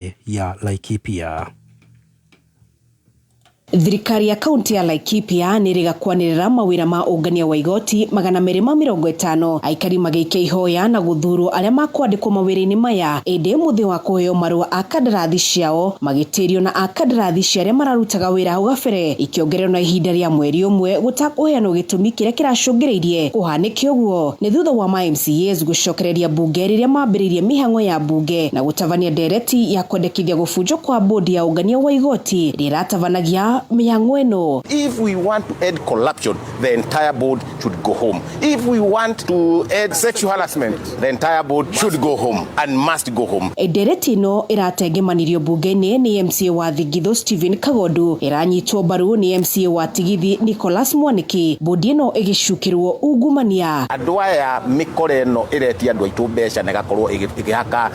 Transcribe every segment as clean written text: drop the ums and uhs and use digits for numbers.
Ya Laikipia. Thirikari ya kaunti ya Laikipia nĩ ĩrĩga kwanĩrĩra mawĩra ma ũngania wa igoti 250, aikari magĩikia ihoya na gũthurwo arĩa makwandĩkwo mawĩra-inĩ maya, ĩndĩ mũthĩ wa kũheo marũa a kandarathi ciao magĩtĩrio na akandarathi cia arĩa mararutaga wĩra hau gabere ikĩongererwo na ihinda rĩa mweri ũmwe gũtakũheanwo gĩtũmi kĩrĩa kĩracũngĩrĩirie kũhanĩke ũguo. Nĩ thutha wa ma MCAs gũcokereria mbunge rĩrĩa mambĩrĩirie mĩhang'o ya mbunge na gũtabania ndereti ya kwendekithia gũbunjwo kwa bodi ya ũngania wa igoti ĩrĩa ĩratabanagia mĩhang'o ĩno. If we want to end corruption, the entire board should go home. If we want to end sexual harassment, the entire board should go home and must go home. Ndereti ĩno ĩratengemanirio mbunge-inĩ nĩ MCA wa Thingithu Stephen Kagondu, ĩranyitwo mbaru nĩ MCA wa Tigithi Nicholas Mwaniki, bodi ĩno ĩgĩcukĩrwo ungumania. Andũ aya mĩkora ĩno ĩretia andũ aitũ mbeca na ĩgakorwo ĩgĩhaka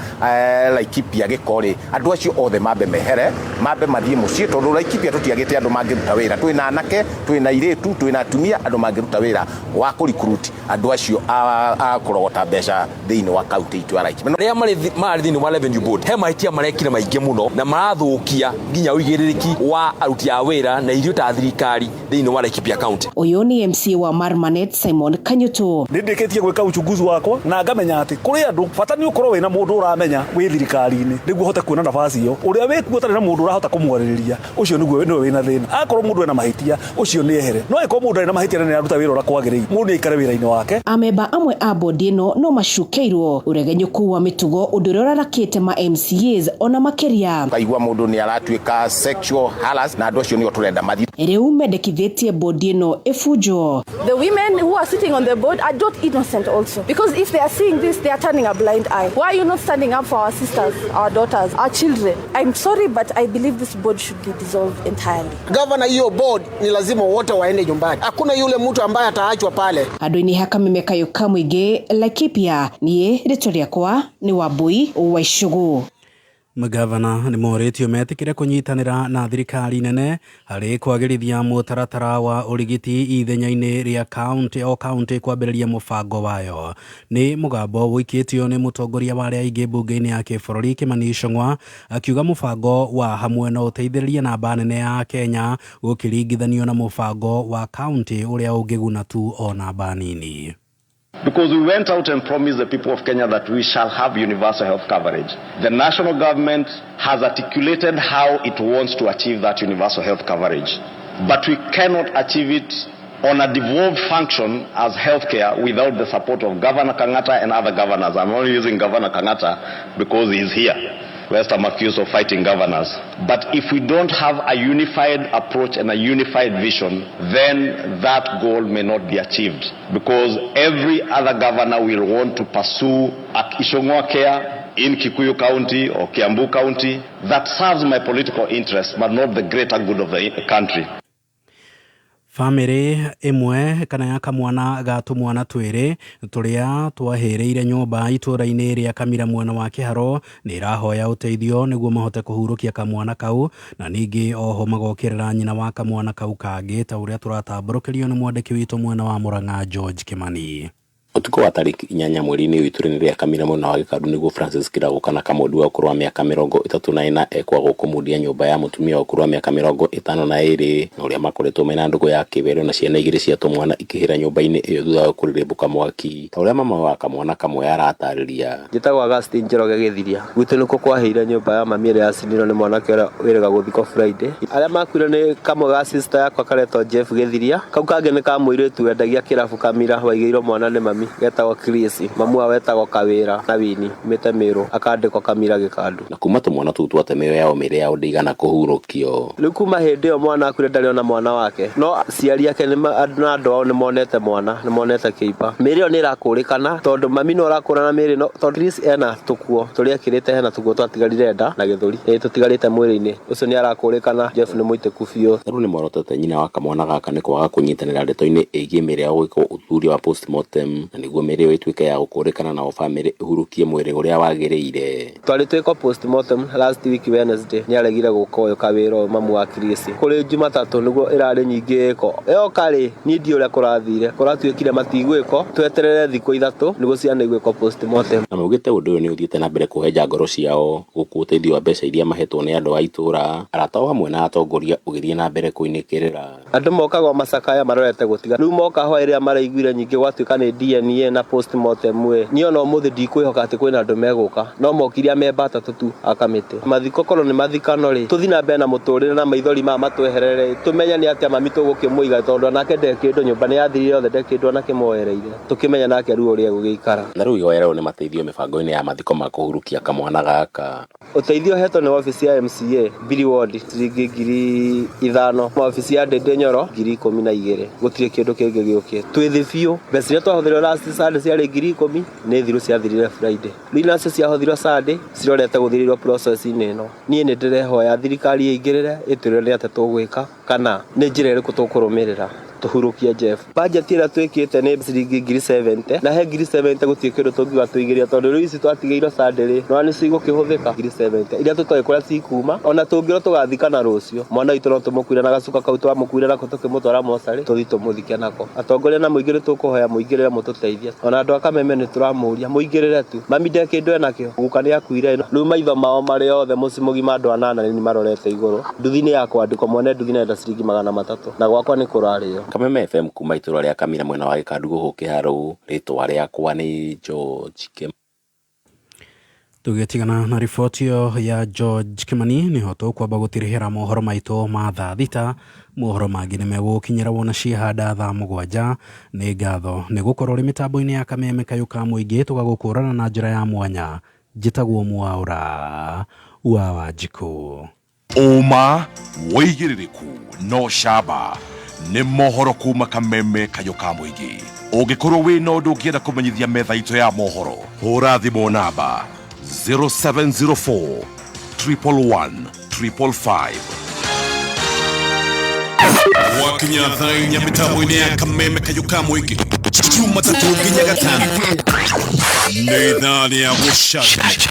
Laikipia gĩko rĩ, andũ acio othe mambe mehere, mambe mathiĩ mũciĩ, tondũ Laikipia tũtiagĩte andũ mangĩruta wĩra. Twĩna anake, twĩna airĩtu, twĩna atumia, andũ mangĩruta wĩra wa kũrecruit andũ acio a kũrogota mbeca thĩinĩ wa kaunti itũ ya Laikipia. Arĩa marĩ thĩinĩ wa revenue board he mahĩtia marekire maingĩ mũno na marathũkia nginya ũigĩrĩrĩki wa aruti a wĩra na ithuĩ ta thirikari thĩinĩ wa Laikipia County. Ũyũ nĩ MCA wa Marmanet Simon Kanyutu. Nĩ ndĩkĩtie gwĩka uchunguzi wakwa na ngamenya atĩ kũrĩ andũ bata nĩ ũkorwo wĩna mũndũ ũramenya wĩ thirikari-inĩ nĩguo ũhote kuona nafasi ĩyo. Ũrĩa wĩkuo ũtarĩ na mũndũ ũrahota kũmwarĩrĩria, ũcio nĩguo nĩwe wĩna thĩna. Akorwo mũndũ ena mahĩtia, ũcio nĩ ehere, no angĩkorwo mũndũ arĩ na mahĩtia na nĩ araruta wĩra ũrĩa kwagĩrĩire, mũndũ nĩ aikare wĩra-inĩ wake. Amemba amwe a bodi ĩno no macukeirwo ũregenyũku wa mĩtugo, ũndũ ũrĩa ũrarakĩte ma MCAs ona makĩria. Ũkaigua mũndũ nĩ aratuĩka sexual harass, na andũ acio nĩo tũrenda mathiĩ. Rĩu mendekithĩtie bodi ĩno ĩbunjwo. The women who are sitting on the board are not innocent also. Because if they are seeing this, they are turning a blind eye. Why are you not standing up for our sisters, our daughters, our children? I'm sorry, but I believe this board should be dissolved entirely. Gavana, hiyo board ni lazima wote waende nyumbani. Hakuna yule mtu ambaye ataachwa pale. Andũ-inĩ hakameme kayũ ka mũingĩ Laikipia, niĩ rĩtwa rĩakwa nĩ Wambui wa Icũgũ. Magavana nĩ morĩtio metĩkĩre kũnyitanĩra na thirikari nene harĩ kwagĩrithia mũtaratara wa ũrigiti ithenya-inĩ rĩa kaunti o kaunti kwambĩrĩria mũbango wayo. Nĩ mũgambo ũikĩtio nĩ mũtongoria wa arĩa aingĩ mbunge-inĩ ya kĩbũrũri Kimani Ichung'wa, akiuga mũbango wa hamwe no ũteithĩrĩrie namba nene ya Kenya gũkĩringithanio na mũbango wa kaunti ũrĩa ũngĩguna tu o namba nini. Because we went out and promised the people of Kenya that we shall have universal health coverage. The national government has articulated how it wants to achieve that universal health coverage. But we cannot achieve it on a devolved function as healthcare without the support of Governor Kang'ata and other governors. I'm only using Governor Kang'ata because he's here, lest I'm accused of fighting governors. But if we don't have a unified approach and a unified vision, then that goal may not be achieved. Because every other governor will want to pursue a Ichung'wa Care in Kikuyu County or Kiambu County that serves my political interest, but not the greater good of the country. Bamĩrĩ ĩmwe kana ya kamwana ga tũmwana twĩrĩ tũrĩa twahĩrĩire nyũmba itũũra-inĩ rĩa Kamira mwena wa Kĩharo nĩ ĩrahoya ũteithio nĩguo mahote kũhurũkia kamwana kau, na ningĩ oho magokĩrĩra nyina wa kamwana kau kangĩ, ta ũrĩa tũratambũrũkĩrio nĩ mwandĩki witũ mwena wa Mũrang'a George Kimani. Ũtukũ wa tarĩki 8 mweri-inĩ ũyũ itũũra-inĩ rĩa Kamira mwena wa Gĩkandu nĩguo Francis Kĩragũ kana Kamondu wa ũkũrũ wa mĩaka 34 ekwagwo kũmundia nyũmba ya mũtumia wa ũkũrũ wa mĩaka 52 na ũrĩa makoretwo mena ndũgũ ya kĩwendo na ciana igĩrĩ cia tũmwana ikĩhĩra nyũmba-inĩ ĩyo thutha wa kũrĩrĩmbũka mwaki, ta ũrĩa mama wa kamwana kamwe aratarĩria. Njĩtagwo Augustine Njoroge Gĩthiria. Gwitũ nĩkuo kwahĩire nyũmba ya mami ĩrĩa yacinirwo nĩ mwanake ũrĩa wĩrĩga gũthikwo Friday. Arĩa makuire nĩ kamwe ga sister yakwa karetwo Jeff Gĩthiria, kau kangĩ nĩ ka mũirĩtu wendagia kĩrabu Kamira waigĩirwo mwana nĩ mami getagwo Chris, mamu wao wetagwo Kawĩra na Wini umĩte Mĩrũ akandĩkwo Kamira Gĩkandu. Na kuma tũmwana tũu twate mĩoyo yao mĩĩrĩ yao ndĩigana kũhurũkio. Rĩu kuma hĩndĩ ĩyo mwana akuire ndarĩ ona mwana wake, no aciari ake na andũ ao nĩ monete mwana, nĩ monete kĩimba. Mĩĩrĩ ĩyo nĩ ĩrakũrĩkana tondũ mami no arakũrana mĩĩrĩ ĩno, tondũ Chris ena tũkuo tũrĩa ekĩrĩte, hena tũkuo twatigarire nda na gĩthũri, ĩ tũtigarĩte mwĩrĩ-inĩ ũcio nĩ arakũrĩkana. Jeff nĩ mũitĩku biũ. Rĩu nĩ morotete nyina wa kamwana gaka nĩ kwaga kũnyitanĩra ndeto-inĩ ĩgiĩ mĩĩrĩ yao gwĩkwo ũthuthuria wa postmortem, na Na nĩguo mĩĩrĩ ĩyo ĩtuĩke ya gũkũrĩkana nao bamĩrĩ ĩhurukie mwĩrĩ ũrĩa wagĩrĩire. Twarĩ twĩkwo postmortem last week Wednesday, nĩaregire gũka ũyũ kawĩra ũyũ mamu wa Chris. Kũrĩ Jumatatũ nĩguo ĩrarĩ nyingĩ ĩko. Yoka rĩ, niĩ ndiũĩ ũrĩa kũrathire, kũratuĩkire matigwĩkwo, tweterere thikũ ithatũ nĩguo ciana igwĩkwo postmortem. Na maugĩte ũndũ ũyũ nĩ ũthiĩte na mbere kũhenja ngoro ciao gũkũ ũteithio wa mbeca iria mahetwo nĩ andũ a itũra, arata o hamwe na atongoria ũgĩthiĩ na mbere kũinĩkĩrĩra. Andũ mokaga o macakaya marorete gũtiga. Rĩu moka hwaĩ rĩrĩa maraiguire nyingĩ gwatuĩka nĩ DNA na postmortem ĩ, niĩ ona ũmũthĩ ndikwĩhoka atĩ kwĩna andũ megũka. No mokire amemba atatũ tu a kamĩtĩ. Mathiko korwo nĩ mathikano rĩ, tũthiĩ na mbere na mũtũrĩre na maithori maya matweherere ĩ, tũmenye nĩ atĩa mami tũgũkĩmũiga tondũ onake nde kĩndũ, nyũmba nĩ yathirire yothe nde kĩndũ ona kĩmwe oereire. Tũkĩmenye nake rĩu ũrĩa egũgĩikara. Na rĩu ihoya rĩao nĩ mateithio mĩbango-inĩ ya mathiko ma kũhurukia kamwana gaka. Ũteithio ũhetwo nĩ wabici ya MCA Biri Ward ciringi 5000, wabici ya Ndĩndĩ Nyoro 12,000. Gũtirĩ kĩndũ kĩngĩ gĩũkĩte. Twĩ thĩ biũ. Mbeca iria twahũthĩrire last Sunday ciarĩ 10,000, nĩ thiru ciathirire Friday. Rĩu nacio ciahũthirwo Sunday cirorete gũthirĩrwo process-inĩ ĩno. Niĩ nĩ ndĩrehoya thirikari ĩingĩrĩre ĩtwĩre nĩ atĩa tũgwĩka kana nĩ njĩra ĩrĩkũ tũkũrũmĩrĩra tũhurũkie Jeff. Budget ĩrĩa twĩkĩte nĩ ciringi 70,000 na he 70,000 gũtirĩ kĩndũ tũngiuga tũigĩrĩre tondũ rĩu ici twatigĩirwo Sunday rĩ, nĩwona nĩcio igũkĩhũthĩka 70,000 iria tũtoĩ kũrĩa cikuma. Ona tũngĩrwo tũgathikana rũciũ, mwana witũ no tũmũkuire na gacuka kau twamũkuire nako tũkĩmũtwara mocarĩ tũthiĩ tũmũthike nako. Atongoria na mũingĩ nĩ tũkũhoya mũingĩrĩre mũtũteithie. Ona andũ a Kameme nĩ tũramũria mũingĩrĩre tu. Mami nde kĩndũ enakĩo, guka nĩ akuire. Rĩu maitho mao marĩ othe mũciĩ mũgima andũ anana nĩ marorete igũrũ. Nduthi nĩ ya kwandĩkwo, mwene nduthi nĩ arenda ciringi 300 na gwakwa nĩ kũrarĩo. Kameme FM kuma itũra rĩa Kamira mwena wa Gĩkandu gũkũ Kĩharũ, rĩtwa rĩakwa nĩ George Kĩmani. Tũgĩtigana na riboti ĩyo ya George Kimani nĩho tũkwamba gũtirihĩra mohoro maitũ ma thaa thita. Mohoro mangĩ nĩ megũgũkinyĩra wona ciehanda thaa mũgwanja. Nĩ ngatho nĩ gũkorwo ũrĩ mĩtambo-inĩ ya Kameme Kayũ ka Mũingĩ tũgagũkũrana na njĩra ya mwanya. Njĩtagwo Mwaũra wa Wanjikũ. Ũma, wũigĩrĩrĩku na ũcamba nĩ mohoro kuma Kameme Kayũ ka Mũingĩ. Ũngĩkorwo wĩna ũndũ ũngĩenda kũmenyithia metha itũ ya mohoro, hũra thimũ namba 0704 111 555. Gwakinya thaa inya mĩtambo-inĩ ya Kameme Kayũ ka Mũingĩ Jumatatũ nginya Gatano nĩ ithaa rĩa gũcanjamũka.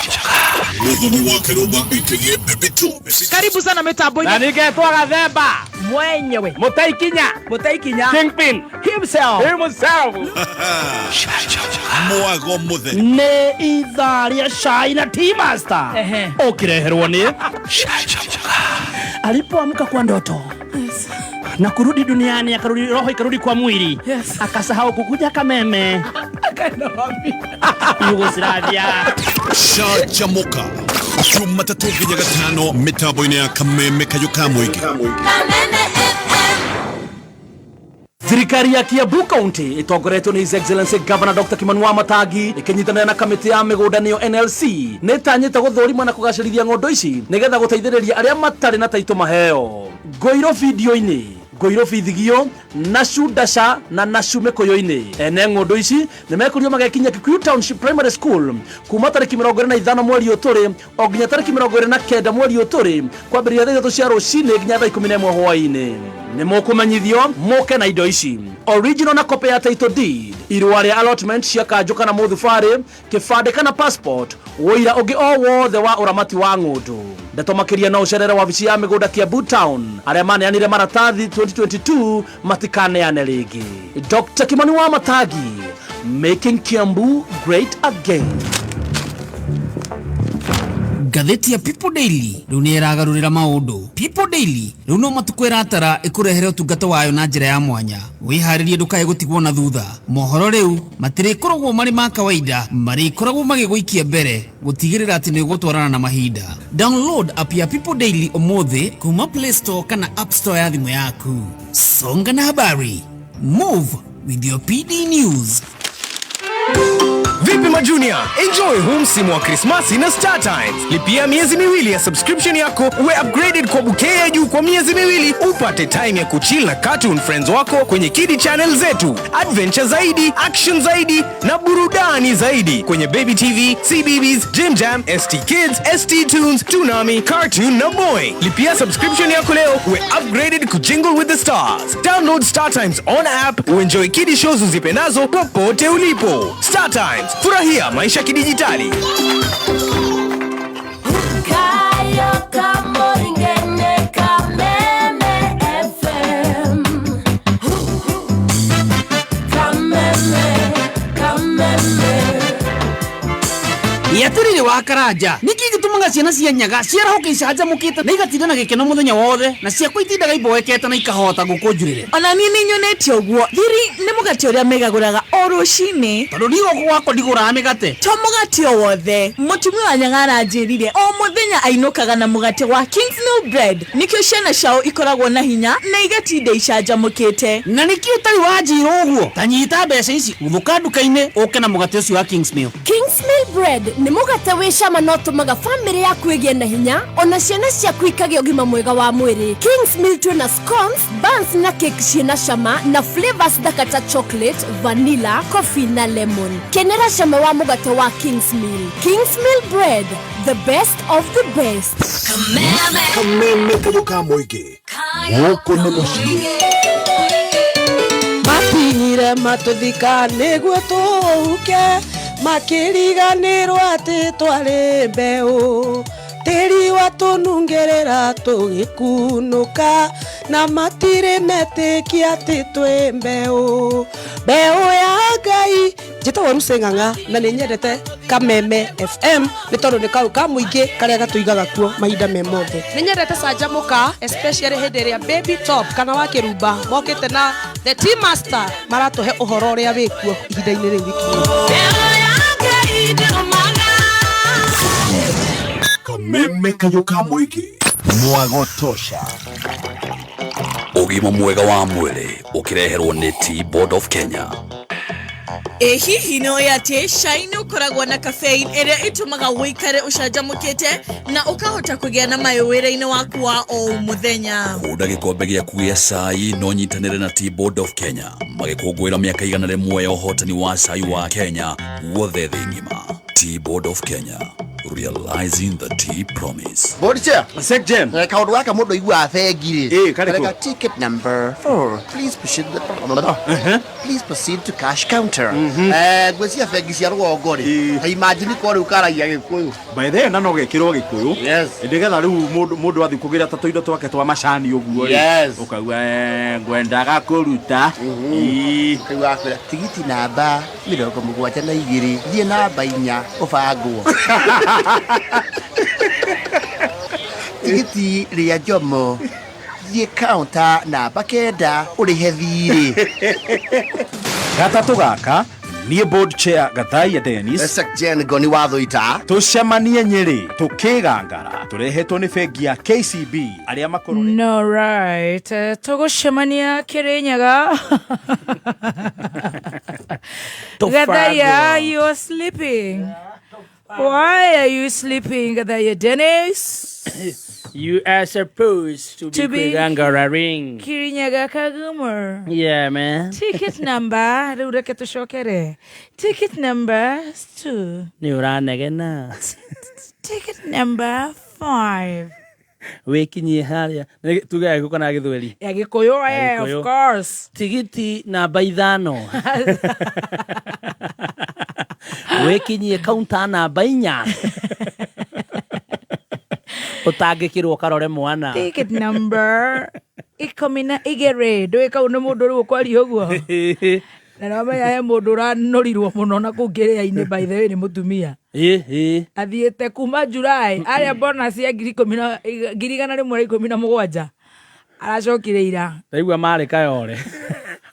Mũthoni wa Kĩrũmba aka Baby Tubes. Karibu sana mitambo-inĩ. Na ningetwo Gathemba. Mwenyewe. Mũtaikinya. Mũtaikinya. Kingpin. Himself. Himself. Mwago mũtheri. Nĩ ithaa rĩa cai na tea master. Ũkĩreherwo nĩ alipoamka kwa ndoto na kurudi duniani, akarudi roho ikarudi kwa mwili, akasahau kukuja Kameme. Yugoslavia. Canjamũka Jumatatũ nginya Gatano mĩtambo-inĩ ya Kameme Kayũ ka Mũingĩ. Thirikari ya Kiambu County ĩtongoretio nĩ His Excellency Governor Dr. Kimani Wamatangi ĩkĩnyitanĩra na kamĩtĩ ya mĩgũnda nĩyo NLC nĩ ĩtanyĩte gũthũrima na kũgacĩrithia ng'ondo ici nĩgetha gũteithĩrĩria arĩa matarĩ na taitũ maheo. Ngũirũ video-inĩ, Ngũirũ Bithigio, Nashu Dasha na Nashu Mĩkũyũ-inĩ. Ene ng'ũndũ ici nĩ mekũrio magekinya Kikuyu Township Primary School kuma tarĩki 25 mweri ũyũ tũrĩ o nginya tarĩki 29 mweri ũyũ tũrĩ kwambĩrĩria thaa 3 cia rũcinĩ nginya thaa 11 hwaĩ-inĩ. Nĩ mũkũmenyithio mũke na indo ici: original na copy ya title deed, irũa rĩa allotment cia kanjũ kana mũthubarĩ, kĩbandĩ kana passport, ũira ũngĩ o wothe wa ũramati wa ng'ũndũ. Ndeto makĩria no ũcerere wabici ya mĩgũnda Kiambu Town. Arĩa maneanire maratathi 2022 matikaneane rĩngĩ. Dr. Kimani Wamatangi, making Kiambu great again. Ngathĩti ya People Daily rĩu nĩ ĩragarũrĩra maũndũ. People Daily rĩu no matukũ ĩratara ĩkũrehere ũtungata wayo na njĩra ya mwanya. Wĩharĩrie ndũkae gũtigwo na thutha. Mohoro rĩu matirĩkoragwo marĩ ma kawaida, marĩkoragwo magĩgũikia mbere gũtigĩrĩra atĩ nĩ ũgũtwarana na mahinda. Download app ya People Daily ũmũthĩ kuma Play Store kana App Store ya thimũ yaku. Songa na habari. Move with your PD News. Vipi majunia? Enjoy huu msimu wa Krismasi na Star Times. Lipia miezi miwili ya subscription yako uwe upgraded kwa bouquet ya juu kwa miezi miwili, upate time ya kuchill na cartoon friends wako kwenye Kidi channel zetu, adventure zaidi, action zaidi na burudani zaidi kwenye Baby TV, CBeebies, Jim Jam, ST Kids, ST Tunes, Toonami, Cartoon na Boy. Lipia subscription yako leo uwe upgraded kujingle with the stars. Download Star Times on app uenjoy kidi shows uzipendazo popote ulipo. Star Times, furahia maisha kidijitali. Kayo kamoringene Kameme FM. Kameme, Kameme. Yetirire wa karanja niki gitumaga ciana cia nyaga ciarahũka icanjamũkĩte na igatinda na gĩkeno mũthenya wothe na ciakwa itindaga iboekete na ikahota gũkũnjurĩre. Ona niĩ nĩ nyonete ũguo thiri nĩ mũgate ũrĩa megagũraga o rũcinĩ. Tondũ niĩ gũkũ gwakwa ndigũraga mĩgate. To mũgate o wothe, mũtumia wa nyaga aranjĩrire o mũthenya ainũkaga na mũgate wa Kingsmill Bread, nĩkĩo ciana ciao ikoragwo na hinya na igatinda icanjamũkĩte. Na nĩkĩo ũtarĩ wanjĩra ũguo? Ta nyita mbeca ici, gũthũka nduka-inĩ ũke na mũgate ũcio wa Kingsmill. Kingsmill Bread nĩ mũgate wĩ cama na ũtũmaga bamĩrĩ yaku ĩgĩe na hinya ona ciana ciaku ikagĩa ũgima mwega wa mwĩrĩ. Kingsmill twĩna scones, buns na cake ciĩna cama na flavors thaka ta chocolate, vanilla, coffee na lemon. Kenera cama wa mũgate wa Kingsmill. Kingsmill Bread, the best of the best. Kameme kayũ ka mũingĩ gũkũ nĩ mũciĩ. Makinyire matũthika nĩguo tũũke, makĩriganĩrwo atĩ twarĩ mbeũ. Tĩri watũnungerera tũgĩkunũka, na matirĩ metĩkia atĩ twĩ mbeũ. Mbeũ ya Ngai. Njĩtagwo Lucy Ng'ang'a na nĩ nyendete Kameme FM nĩ tondũ nĩ kau ka mũingĩ karĩa gatũigaga kuo mahinda me mothe. Nĩ nyendete Canjamũka especially hĩndĩ ĩrĩa Baby Top kana wa Kĩrumba mokĩte na the Tea Master maratũhe ũhoro ũrĩa wĩkuo ihinda-inĩ rĩu rĩkinyĩte. Kameme kayũ ka mũingĩ mwago tosha. Ũgima mwega wa mwĩrĩ ũkĩreherwo nĩ Tea Board of Kenya. Ĩ hihi nĩ ũĩ atĩ cai nĩ ũkoragwo na caffeine ĩrĩa ĩtũmaga ũikare ũcanjamũkĩte na ũkahota kũgĩa na mayũ wĩra-inĩ waku wa o mũthenya. Hũnda gĩkombe gĩaku gĩa cai na ũnyitanĩre na Tea Board of Kenya magĩkũngũĩra mĩaka 101 ya ũhotani wa cai wa Kenya guothe thĩ ng'ima. Tea Board of Kenya, realizing the tea promise. Board chair. Secgen. Kaũndũ gaka mũndũ aiguaga bengi rĩ. Kareka ticket number 4. Please proceed. Please proceed to cash counter. Ngwĩciria bengi cia rũgongo rĩ. Ta imagine ko rĩu karagia Gĩkũyũ. By the way, na no gekĩrwo Gĩkũyũ. Yes. Nĩgetha rĩu mũndũ athiĩ kũgĩra ta tũindo twake twa macani ũguo rĩ. Yes. Ũkauga ngwendaga kũruta. Ũkaigua akwĩra tigiti namba 72 thiĩ namba 4 ũbangwo. Tigiti rĩa Jomo thiĩ counter namba 9 ũrĩhe thirĩ. Gatatũ gaka niĩ board chair Gathaiya Dennis, Secgen Ngoni wa Thũita, tũcemanie Nyĩrĩ tũkĩgangara tũrehetwo nĩ bengi ya KCB arĩa makorwo. No right, tũgũcemania Kĩrĩnyaga. Gathaiya, you are sleeping. Why are you sleeping, Gathaiya Dennis? You are supposed to be Kĩgangara. Kirinyaga Kagumur. Yeah, man. Ticket number, rĩu reke tũcokere. Ticket number 2. Nĩ ũranegena. Ticket number 5. Wĩkinyie harĩa. Tuge Gĩkũyũ kana Gĩthweri? Ya Gĩkũyũ, of course. Tigiti namba 5. Wĩkinyie counter namba 4. Ũtangĩkĩrwo karore mwana. Ticket number 12. Ndũĩ kau nĩ mũndũ rĩu ũkwaria ũguo. Na nĩwamenya he mũndũ ũranũrirwo mũno na kũu kĩrĩa-inĩ, by the way nĩ mũtumia. Athiĩte kuma July arĩa bonus ya 117,000 aracokire ira. Ndaigua marĩ Kayole.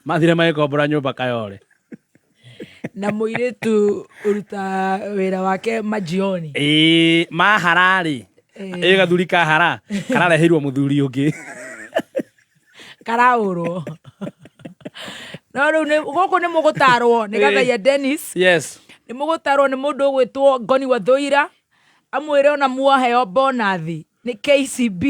Mathire magĩkombora nyũmba Kayole. Na mũirĩtu ũruta wĩra wake majioni. Mahararĩ. Ĩ gathuri kahara karareheirwo mũthuri ũngĩ. Karaũrwo. No rĩu gũkũ nĩ mũgũtarwo nĩ Gathaiya Dennis. Yes. Nĩ mũgũtarwo nĩ mũndũ ũgwĩtwo Ngoni wa Thũira amwĩre ona muoheo bonathi nĩ KCB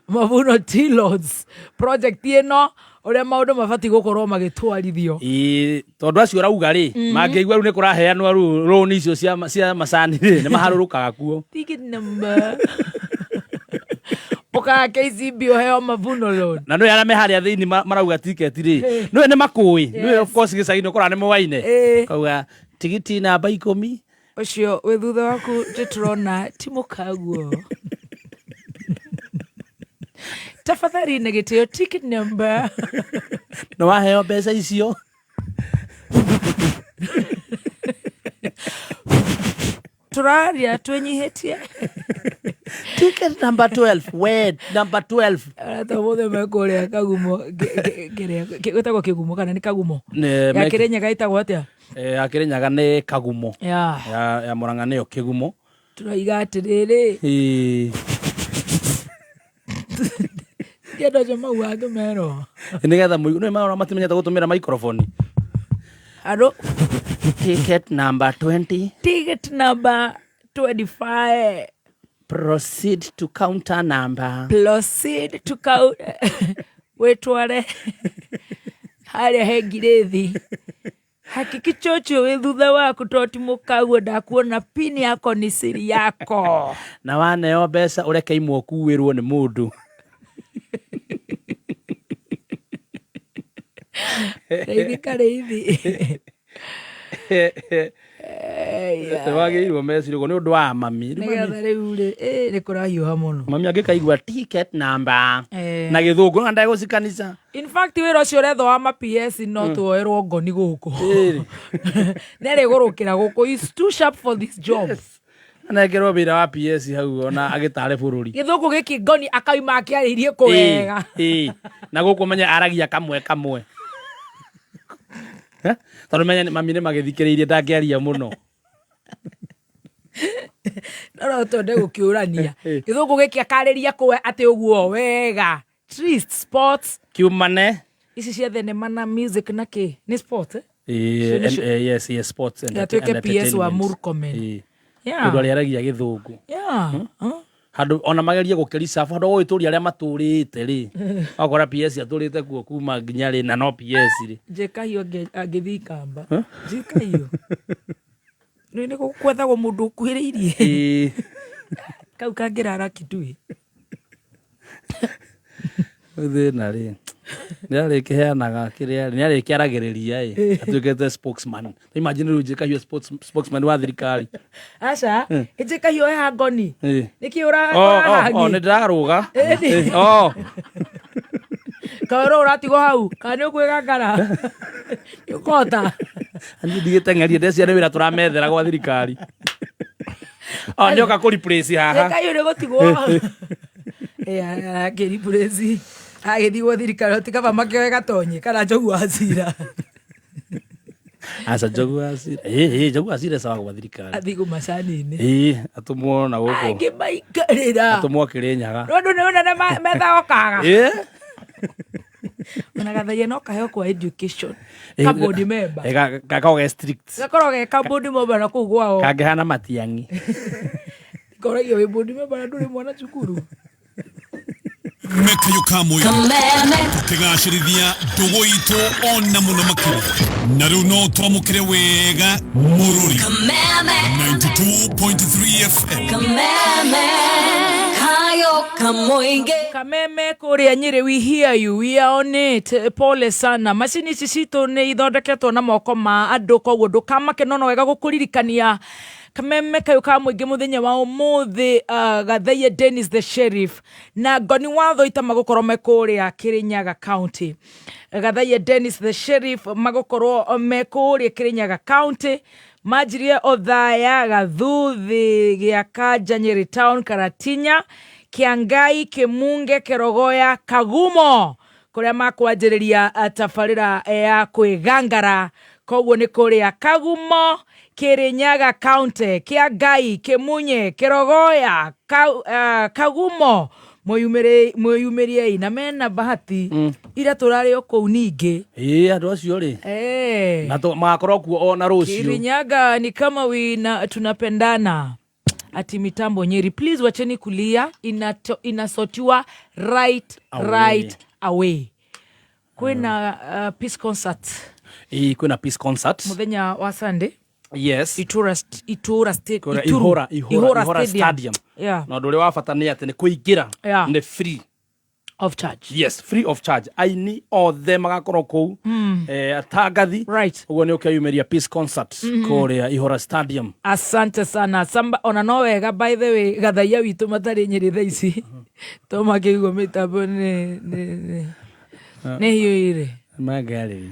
Mavuno Tea Loans project ĩno ũrĩa maũndũ mabatiĩ gũkorwo magĩtwarithio. Ĩĩ, tondũ acio ũrauga rĩ, mangĩigua rĩu nĩ kũraheanwo rĩu rũni icio cia macani rĩ, nĩ maharũrũkaga kuo. Ticket number ũkaga KCB ũheo Mavuno loan. Na nĩ arĩa me harĩa thĩinĩ marauga tiketi rĩ, nĩwe nĩ makũĩ, nĩwe of course gĩcagi-inĩ ũkoraga nĩ moaine. Kauga tigiti namba 10. Ũcio wĩ thutha waku tũtũrona ti mũkaguo. Tafadhali na gĩtĩo ticket number. Nĩ waheo mbeca icio. Tũraria twĩnyihĩtie. Ticket number 12, word number 12. Arata mothe mekũrĩa Kagumo, kĩrĩa gwĩtagwo Kĩgumo kana nĩ Kagumo? Ya Kĩrĩnyaga ĩtagwo atĩa? Ya Kĩrĩnyaga nĩ Kagumo. Ya. Ya Mũrang'a nĩyo Kĩgumo. Tũroiga atĩrĩrĩ. Ĩĩ. Ti andũ acio maugaga ngĩmerwo. Nĩgetha mũigue, nĩ marona matimenyete gũtũmĩra microphone. Andũ. Ticket number 20. Ticket number 25. Proceed to counter number. Proceed to count. Wĩtware harĩa he ngirĩthi. Hakikisha ũcio wĩ thutha waku tondũ ti mũkaguo ndakuona pin yako ni siri yako. Na waneo mbeca ũreke imwe ũkuĩrwo nĩ mũndũ. Rĩithi karĩithi. Wagĩrĩirwo meciria ũguo nĩ ũndũ wa mami. Rĩu mami- Nĩgetha rĩu rĩ, nĩ kũrahiũha mũno. Mami angĩkaigua ticket number na gĩthũngũ na ndegũcikanisa. In fact wĩra ũcio ũrethwo wa ma PS no tuoerwo ngoni gũkũ. Nĩarĩgũrũkĩra gũkũ. He's too sharp for this job. Anengerwo wĩra wa PS hau ona agĩtare bũrũri. Gĩthũngũ gĩkĩ ngoni akauma akĩarĩirie kũ wega. Ĩĩ, na gũkũ menye aragia kamwe kamwe. Tondũ menye mami nĩ magĩthikĩrĩirie ndangĩaria mũno. No no twende gũkĩũrania. Gĩthũngũ gĩkĩ akarĩria kũwe atĩ ũguo wega. Trist sports. Kiumane. Ici cia thenema na music na kĩ? Nĩ sport, eh? Yes, yes, sports and Atuĩke and PS wa entertainment. Murkomen. Ĩĩ. Yeah. Mũndũ arĩaragia gĩthũngũ. Yeah. Handũ ona magerie gũkĩricabu handũ gũgĩtũria arĩa matũrĩte rĩ, wakora PS atũrĩte kuo kuma nginya rĩ na no PS rĩ. Njĩkahiũ angĩthiĩ ikamba. Njĩkahiũ. Nĩ nĩ gwethagwo mũndũ ũkuhĩrĩirie. Ĩĩ. Kau kangĩrara Kitui. Thĩna rĩ, nĩarĩkĩheanaga kĩrĩa, nĩarĩkĩaragĩrĩria ĩ, atuĩkĩte spokesman. Imagine rĩu Njĩkahiũ spokesman wa thirikari. Aca, Njĩkahiũ eha ngoni. Ĩĩ. Nĩkĩ Oh, nĩ ũrahangi? ndĩrarũga. Ĩni. Oh. Kaũrũ ũratigwo hau, kana nĩ ũkwĩgangara? Nĩ ũkũhota? Niĩ ndigĩteng'erie ndeciria nĩ wĩra tũramethera gwa thirikari. Oh, nĩoka kũ replace haha. Njĩkahiũ nĩ gũtigwo. Akĩreplace. Agĩthiĩ gwa thirikari ti kaba makĩoe Gatonye kana Njogu wa Cira. Aca Njogu wa Cira. Ĩĩ, Njogu wa Cira sawa gwa thirikari. Athiĩ kũ macani-inĩ. Ĩĩ, atũmwo na gũkũ. Angĩ maikarĩra. Atũmwo Kĩrĩnyaga. Rĩu andũ nĩ ũnene methaga kaga. Ĩĩ. Ona Gathaia no kaheo kwa education. Ka board member. Ĩĩ, gakoragwo ge strict. Gakoragwo ge ka board member na kũu gwao. Kangĩhana Matiang'i. Koragio wĩ board member na ndũrĩ mwana cukuru. Mekayo ka mũingĩ tũkĩgacĩrithia ndũgũ itũ ona mũno makĩria na rĩu no twamũkĩre wega mũrũri 92.3 FM. Kameme kũrĩa Nyĩrĩ, we hear you, we are on it. Pole sana, macini ici citũ nĩ ithondeketwo na moko ma andũ, koguo ndũkamake no no wega gũkũririkania Kameme kayũ ka mũingĩ mũthenya wa ũmũthĩ. Gathaiya Dennis the Sheriff na Ngoni Watho ita magũkorwo me kũrĩa Kĩrĩnyaga County. Gathaiya Dennis the Sheriff magũkorwo me kũrĩa Kĩrĩnyaga County, manjirie Othaya, Gathuthi, Gĩakanja, Nyĩrĩ Town, Karatinya, Kĩangai, Kĩmunge, Kĩrogoya, Kagumo, kũrĩa makwanjĩrĩria tabarĩra ya kwĩgangara. Koguo nĩ kũrĩa Kagumo, Kĩrĩnyaga County, Kĩangai, Kĩmunye, Kĩrogoya, Kagumo. Mwĩyumĩriei na mena bahati ira tũrarĩ o kũu ningĩ. Ĩĩ, andũ acio rĩ Eh. na magakorwo kuo ona rũciũ. Kirinyaga ni kama tunapendana. Ati mitambo Nyeri, please wacheni kulia, inasotiwa right Away. Right away. Kwina peace concert. Ĩĩ, kwĩna peace concert muthenya wa Sunday. Yes. Itura Itura State Kũrĩa Ituru. Ihora Ihora Ihora Stadium. Yeah. Na ũndũ ũrĩa wa bata nĩ atĩ nĩ kũingĩra nĩ free of charge. Yes, free of charge. Aini othe magakorwo kũu, atangathi. Right. Ũguo nĩ ũkeyumĩria peace concert kũrĩa Ihora Stadium. Asante sana samba ona no wega, by the way, gathaia witũ matarĩ Nyĩrĩ thaa ici to makĩigua mĩtambo nĩ hiũire. Mangari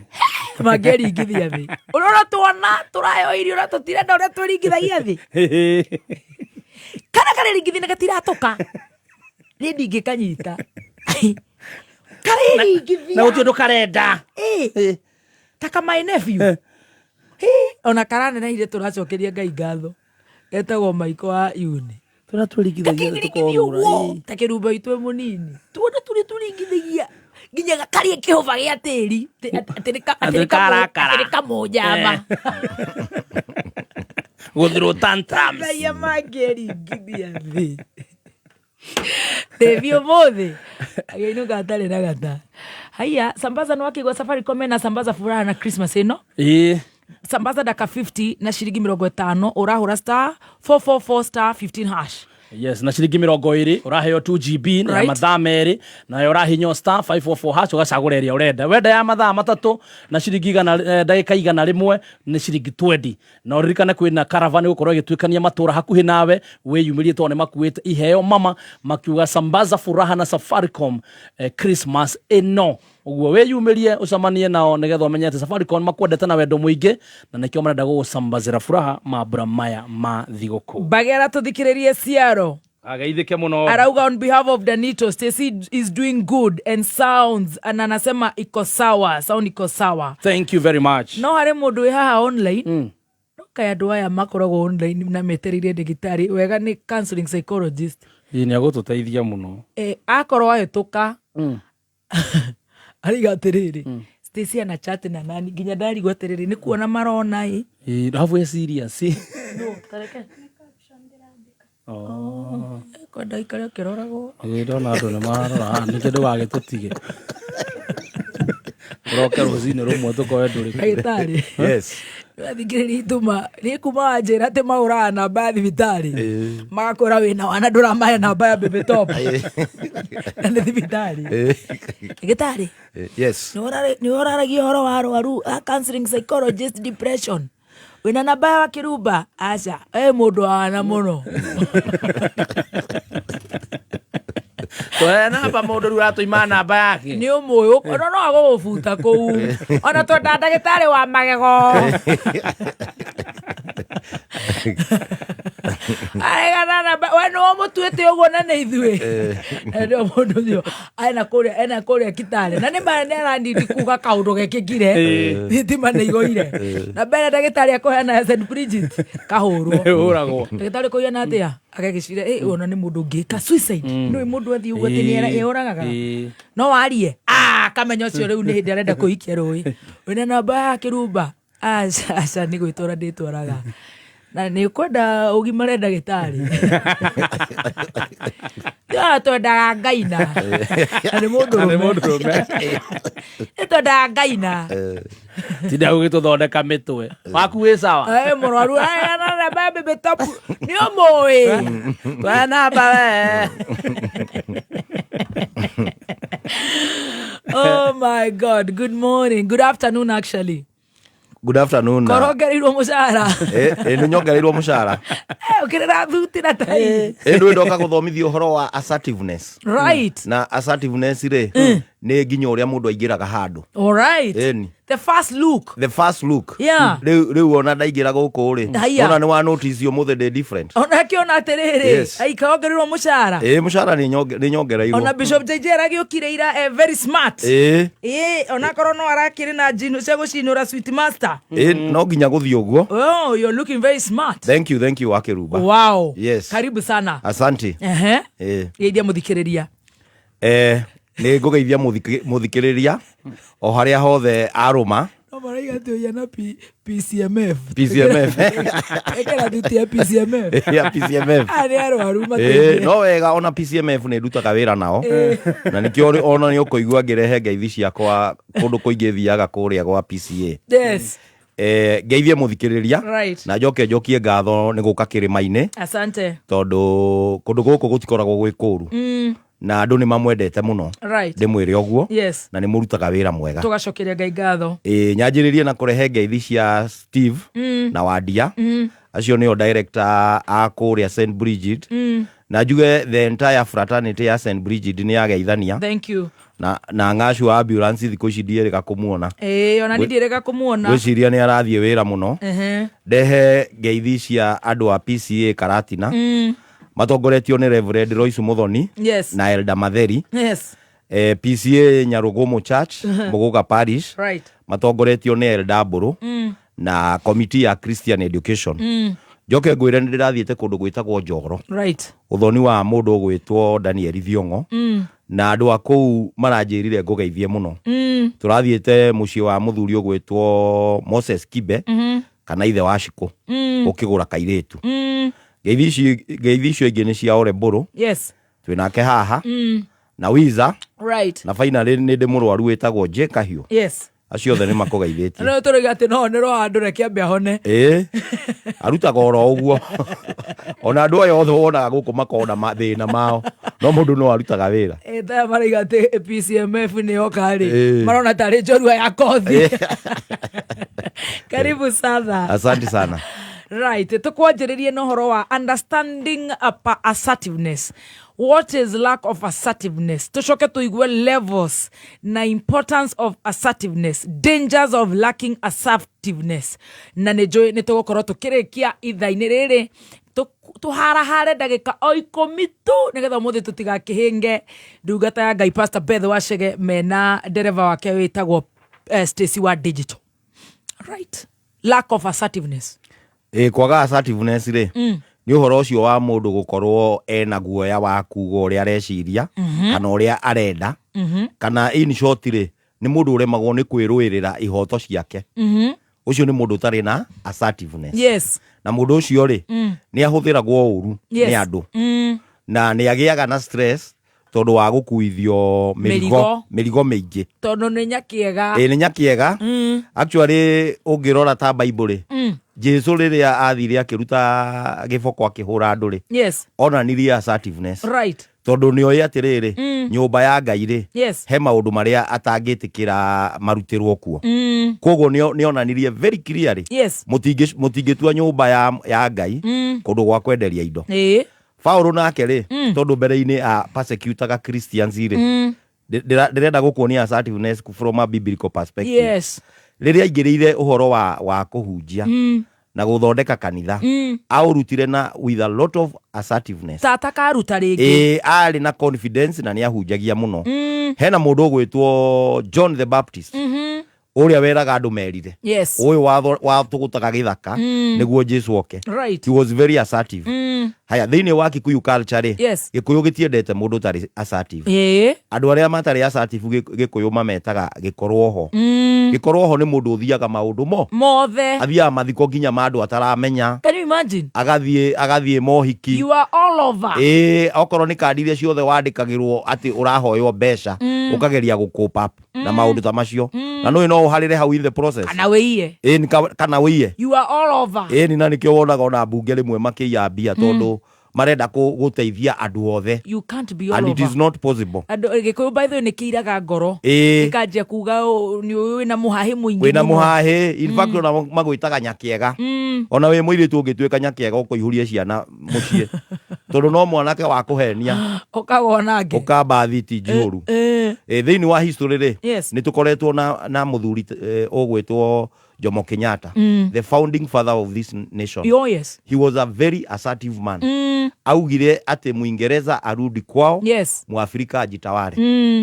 mangĩringithia thĩ ũrĩa ũratuona tũrayo irio na tũtirenda ũrĩa twĩringithagia thĩ kana karĩringithia na gatiratũka niĩ ndingĩkanyita karĩringithia. Na gũtirĩ ũndũ karenda. Ĩ, ta kamaĩ nephew. Hĩ, ona karanenehire tũracokeria Ngai ngatho getagwo Maiko wa Yuni. Tũrĩa twĩringithagia thĩ Kakĩringithia tũkorũra. ũguo ta kĩrumba itũ e mũnini tuona tũrĩa tũringithagia nginya gakarĩa kĩhũba gĩa tĩri atĩ nĩ Atĩ nĩ karakara. atĩ nĩ kamũnjama. Gũthirwo tantrums. Raia mangĩringithia thĩ thĩthi ũmũthĩ agĩinũka atarĩ na gata. Haiya, sambaza nĩ wakĩigua Safaricom ena sambaza furaha na Christmas ĩno. Ĩĩ. Sambaza daka 50 na ciringi 50 ũrahũra star 444 star 15 hash. Yes, na ciringi 20 ũraheo 2 GB na ya mathaa 2, nayo ũrahinywo star 544 hash ũgacagũra ĩrĩa ũrenda. Wenda ya mathaa 3 na ciringi igana, ndagĩka 100 nĩ ciringi 20. Na ũririkane kwĩna caravan ĩgũkorwo ĩgĩtuĩkania matũra hakuhĩ nawe, wĩyumĩrie tondũ nĩ makuĩte iheo mama makiuga sambaza furaha na Safaricom, Christmas ĩno. Ũguo wĩyumĩrie ũcemanie nao nĩgetha ũmenye atĩ Safaricom makwendete na wendo mũingĩ na nĩkĩo marenda gũgũcambazĩra furaha mambura maya ma thigũkũ. Bagera tũthikĩrĩrie ciaro. Ageithĩke mũno. Arauga on behalf of Danito, Stacy is doing good and sounds and anasema iko sawa, sound iko sawa. Thank you very much. No harĩ mũndũ wĩ haha online, no kaĩ andũ aya makoragwo online na metereire ndagĩtarĩ wega nĩ counseling psychologist. Ĩĩ, nĩ agũtũteithia mũno. Akorwo ahĩtũka ariga atĩrĩrĩ, Stacy ana chat na nani nginya ndarigwo atĩrĩrĩ nĩ kuona marona ĩ. Ĩĩ, arabu e serious. No, tareke. Oh. Kwenda ikare ũkĩroragwo. Ĩĩ, ndona andũ nĩ mararora haha nĩkĩo ndũgagĩtũtige ũroke rũcinĩ rũmwe tũkorwe ndũrĩ. Ndagĩtarĩ. Yes. Wathikĩrĩria itũma nĩ kuma wanjĩra atĩ mahũraga namba ya thibitarĩ magakwĩra wĩna wana ndũramahe namba ya Baby Top na nĩ thibitarĩ. Ndagĩtarĩ. Yes. Nĩ ũraragia ũhoro wa arwaru a counseling psychologist depression wĩna namba ya wakĩrumba aca e mũndũ wa wana mũno. Tũhe namba mũndũ rĩu aratũima namba yake. Nĩ ũmũĩ ona no agũgũbuta kũu ona twenda ndagĩtarĩ wa magego aregana namba we nĩwe ũmũtuĩte ũguo na nĩ ithuĩ. Na nĩo mũndũ ũcio ena kũrĩa kitale na nĩ ma nĩ aranindi kuga kaũndũ gekĩkire thitima nĩ igoire na mbere ndagĩtarĩ akũheana ya St Bridget kahũrwo. Ĩhũragwo. Ndagĩtarĩ kũiana atĩa agagĩciria ĩ ona nĩ mũndũ ũngĩka suicide nĩ mũndũ athiĩ ũguo atĩ nĩ eũragaga no warie kamenya ũcio rĩu nĩ hĩndĩ arenda kũhikia rũĩ wĩna namba ya kĩrumba aca aca nĩ gwĩtwara ndĩtwaraga na nĩ ũkwenda ũgimare ndagĩtarĩ. Ya, twendaga ngaina na nĩ mũndũ Na nĩ ũrũme. mũndũrũme. Nĩ twendaga ngaina. Tinda ũgĩtũthondeka mĩtwe waku wĩ sawa. Mũrwaru aheana namba ya Baby Top nĩ ũmũĩ. Tũhe namba we. Oh my God, good morning, good afternoon actually. Good afternoon. Korongereirwo mũcara. Nĩ nyongereirwo mũcara. Ũkĩrĩra thuti na tai. Ndũĩ ndoka gũthomithia ũhoro wa assertiveness. Right. Na assertiveness rĩ nĩ nginya ũrĩa mũndũ aingĩraga handũ. All right. Ĩni. The first look. The first look. Yeah. Rĩu ona ndaingĩra gũkũ rĩ Haiya. ona nĩ wa notice ũmũthĩ ndĩ different. Ona akĩona atĩrĩrĩ Yes. aikaongererwo mũcara. Ĩĩ, mũcara nĩ nyongereirwo. Ona Bishop JJ aragĩũkire ira very smart. Ĩĩ. Ĩĩ, onakorwo no arakĩrĩ na njino cia gũcinũra sweet master. Ĩĩ, no nginya gũthiĩ ũguo. Oh, you're looking very smart. Thank you, thank you wakĩrumba. Wow. Yes. Karibu sana. Asante. Ehe. Ĩĩ. Geithia mũthikĩrĩria. Nĩ ngũgeithia mũthikĩrĩria o harĩa hothe arũma. No maraiga atĩ ũiya na PCMF. PCMF. Ĩkĩra thuti ya PCMF. Ya PCMF. Aya nĩ arwaru mateithie. No wega ona PCMF nĩ ndutaga wĩra nao. Na nĩkĩo ona nĩ ũkũigua ngĩrehe ngeithi ciakwa kũndũ kũingĩ thiaga kũrĩa gwa PCA. Yes. Ngeithie mũthikĩrĩria. Right. Na njoke njokie ngatho nĩ gũka kĩrĩma-inĩ. Asante. Tondũ kũndũ gũkũ gũtikoragwo gwĩ kũru. Na andũ nĩ mamwendete mũno. Right. Ndĩmwĩre ũguo. Yes. Na nĩ mũrutaga wĩra mwega. Tũgacokeria Ngai ngatho. Nyanjĩrĩrie na kũrehe ngeithi cia Steve na Wandia. Acio nĩo director a kũrĩa St Bridget. Na njuge the entire fraternity ya St Bridget nĩ yageithania. Thank you. Na ng'acu wa ambulance thikũ ici ndiĩrĩga kũmuona. Ona niĩ ndiĩrĩga kũmuona. Ngwĩciria nĩ arathiĩ wĩra mũno. Ndehe ngeithi cia andũ a PCA Karatina. Matongoretio nĩ Reverend Royce Muthoni. Yes. Na Elder Matheri. Yes. PCA Nyarugumu Church, Muguga Parish. Right. Matongoretio nĩ Elder Mbũrũ. Na committee ya Christian Education. Njoke ngwĩre nĩ ndĩrathiĩte kũndũ gwĩtagwo Njoro. Right. Ũthoni wa mũndũ ũgwĩtwo Daniel Thiong'o. Na andũ a kũu maranjĩrire ngũgeithie mũno. Tũrathiĩte mũciĩ wa mũthuri ũgwĩtwo Moses Kibe. Kana ithe wa Shiko. Ũkĩgũra kairĩtu. Ngeithi icio ingĩ nĩ cia Ore Mbũrũ. Yes. Twĩnake haha. Na Wiza. Right. Na finally nĩ ndĩ mũrwaru wĩtagwo J Kahiũ. Yes. Acio othe nĩ makũgeithĩtie. No tũrauga atĩ no honerwo handũ reke ambe ahone. Arutaga oro ũguo. Ona andũ aya othe wonaga gũkũ makoragwo na mathĩna mao. No mũndũ no arutaga wĩra. Thaa marauga atĩ PCMF nĩ yoka rĩ. Marona tarĩ njorua ya kothi. Karibu sana. Asante sana. Right, tukwanjĩrĩrie na ũhoro wa understanding assertiveness. What is lack of assertiveness? Tũcoke tũigue levels na importance of assertiveness, dangers of lacking assertiveness. Na nĩ njũĩ nĩ tũgũkorwo tũkĩrĩkia ithaa-inĩ rĩrĩ, tũharahare ndagĩka o 10 tu nĩgetha ũmũthĩ tũtigakĩhĩnge ndungata ya Ngai Pastor Beth Wachege mena ndereba wake wĩtagwo Stacy wa Digital. Right. Lack of assertiveness. Kwaga assertiveness rĩ, nĩ ũhoro ũcio wa mũndũ gũkorwo ena guoya wa kuga ũrĩa areciria, kana ũrĩa arenda, kana in short rĩ, nĩ mũndũ ũremagwo nĩ kwĩrũĩrĩra ihoto ciake. Ũcio nĩ mũndũ ũtarĩ na assertiveness. Yes. Na mũndũ ũcio rĩ, nĩ ahũthĩragwo ũru Yes. nĩ andũ. Na nĩ agĩaga na stress tondũ wa gũkuithio mĩrigo mĩingĩ. Tondũ nĩ nyakĩega. Nĩ nyakĩega. Actually ũngĩrora ta Bible rĩ, Jesu rĩrĩa athire akĩruta gĩboko akĩhũra andũ rĩ, Yes. onanirie assertiveness. Right. Tondũ nĩ oĩ atĩrĩrĩ, nyũmba ya Ngai rĩ, Yes. he maũndũ marĩa atangĩtĩkĩra marutĩrwo kuo. Koguo nĩ onanirie very clearly. Yes. Mũtingĩtua nyũmba ya Ngai kũndũ gwa kwenderia indo. Paũlũ nake rĩ, tondũ mbere-inĩ a persecutaga Christians rĩ, ndĩrenda gũkuonia assertiveness from a biblical perspective. Yes. Rĩrĩa aingĩrĩire ũhoro wa kũhunjia na gũthondeka kanitha, aũrutire na with a lot of assertiveness. Tata karuta rĩngĩ. Arĩ na confidence na nĩ ahunjagia mũno. Hena mũndũ ũgwĩtwo John the Baptist. Ũrĩa weraga andũ merire. Yes. Ũyũ watũgũtaga gĩthaka nĩguo Jesu oke. Right. He was very assertive. Haya, thĩinĩ wa Kikuyu culture rĩ, Yes. Gĩkũyũ gĩtiendete mũndũ ũtarĩ assertive. Andũ arĩa matarĩ assertive Gĩkũyũ mametaga gĩkorwo ho. Gĩkorwo ho nĩ mũndũ ũthiaga maũndũ mothe. Athiaga mathiko nginya ma andũ ataramenya. Can you imagine? Agathiĩ mohiki. You are all over. Okorwo nĩ kandi iria ciothe wandĩkagĩrwo atĩ ũrahoywo mbeca, ũkageria gũ cope up na maũndũ ta macio. Na nũĩ no ũharĩre hau in the process. Kana wĩiye. Kana wĩiye. You are all over. Na nĩkĩo wonaga ona mbunge rĩmwe makĩiya mbia tondũ marenda gũteithia andũ othe. You can't be all And it over. is not possible. Andũ Gĩkũyũ by the way nĩ kĩiraga ngoro. Gĩkanjia kuga nĩ ũyũ wĩna mũhahĩ mũingĩ Wĩna mũno. mũhahĩ. In fact, ona magwĩtaga nyakĩega. Ona wĩ mũirĩtu ũngĩtuĩka nyakĩega ũkũihũrie ciana mũciĩ. Tondũ no mwanake wa kũhenia. Ũkagwa nake. Ũkamba thiti njihũru. Thĩinĩ wa history rĩ, Yes. nĩ tũkoretwo na mũthuri ũgwĩtwo Jomo Kenyatta, the founding father of this nation. Oh, yes. He was a very assertive man. Augire atĩ Mwingereza arudi kwao, Yes. Mwafrika ajitawale.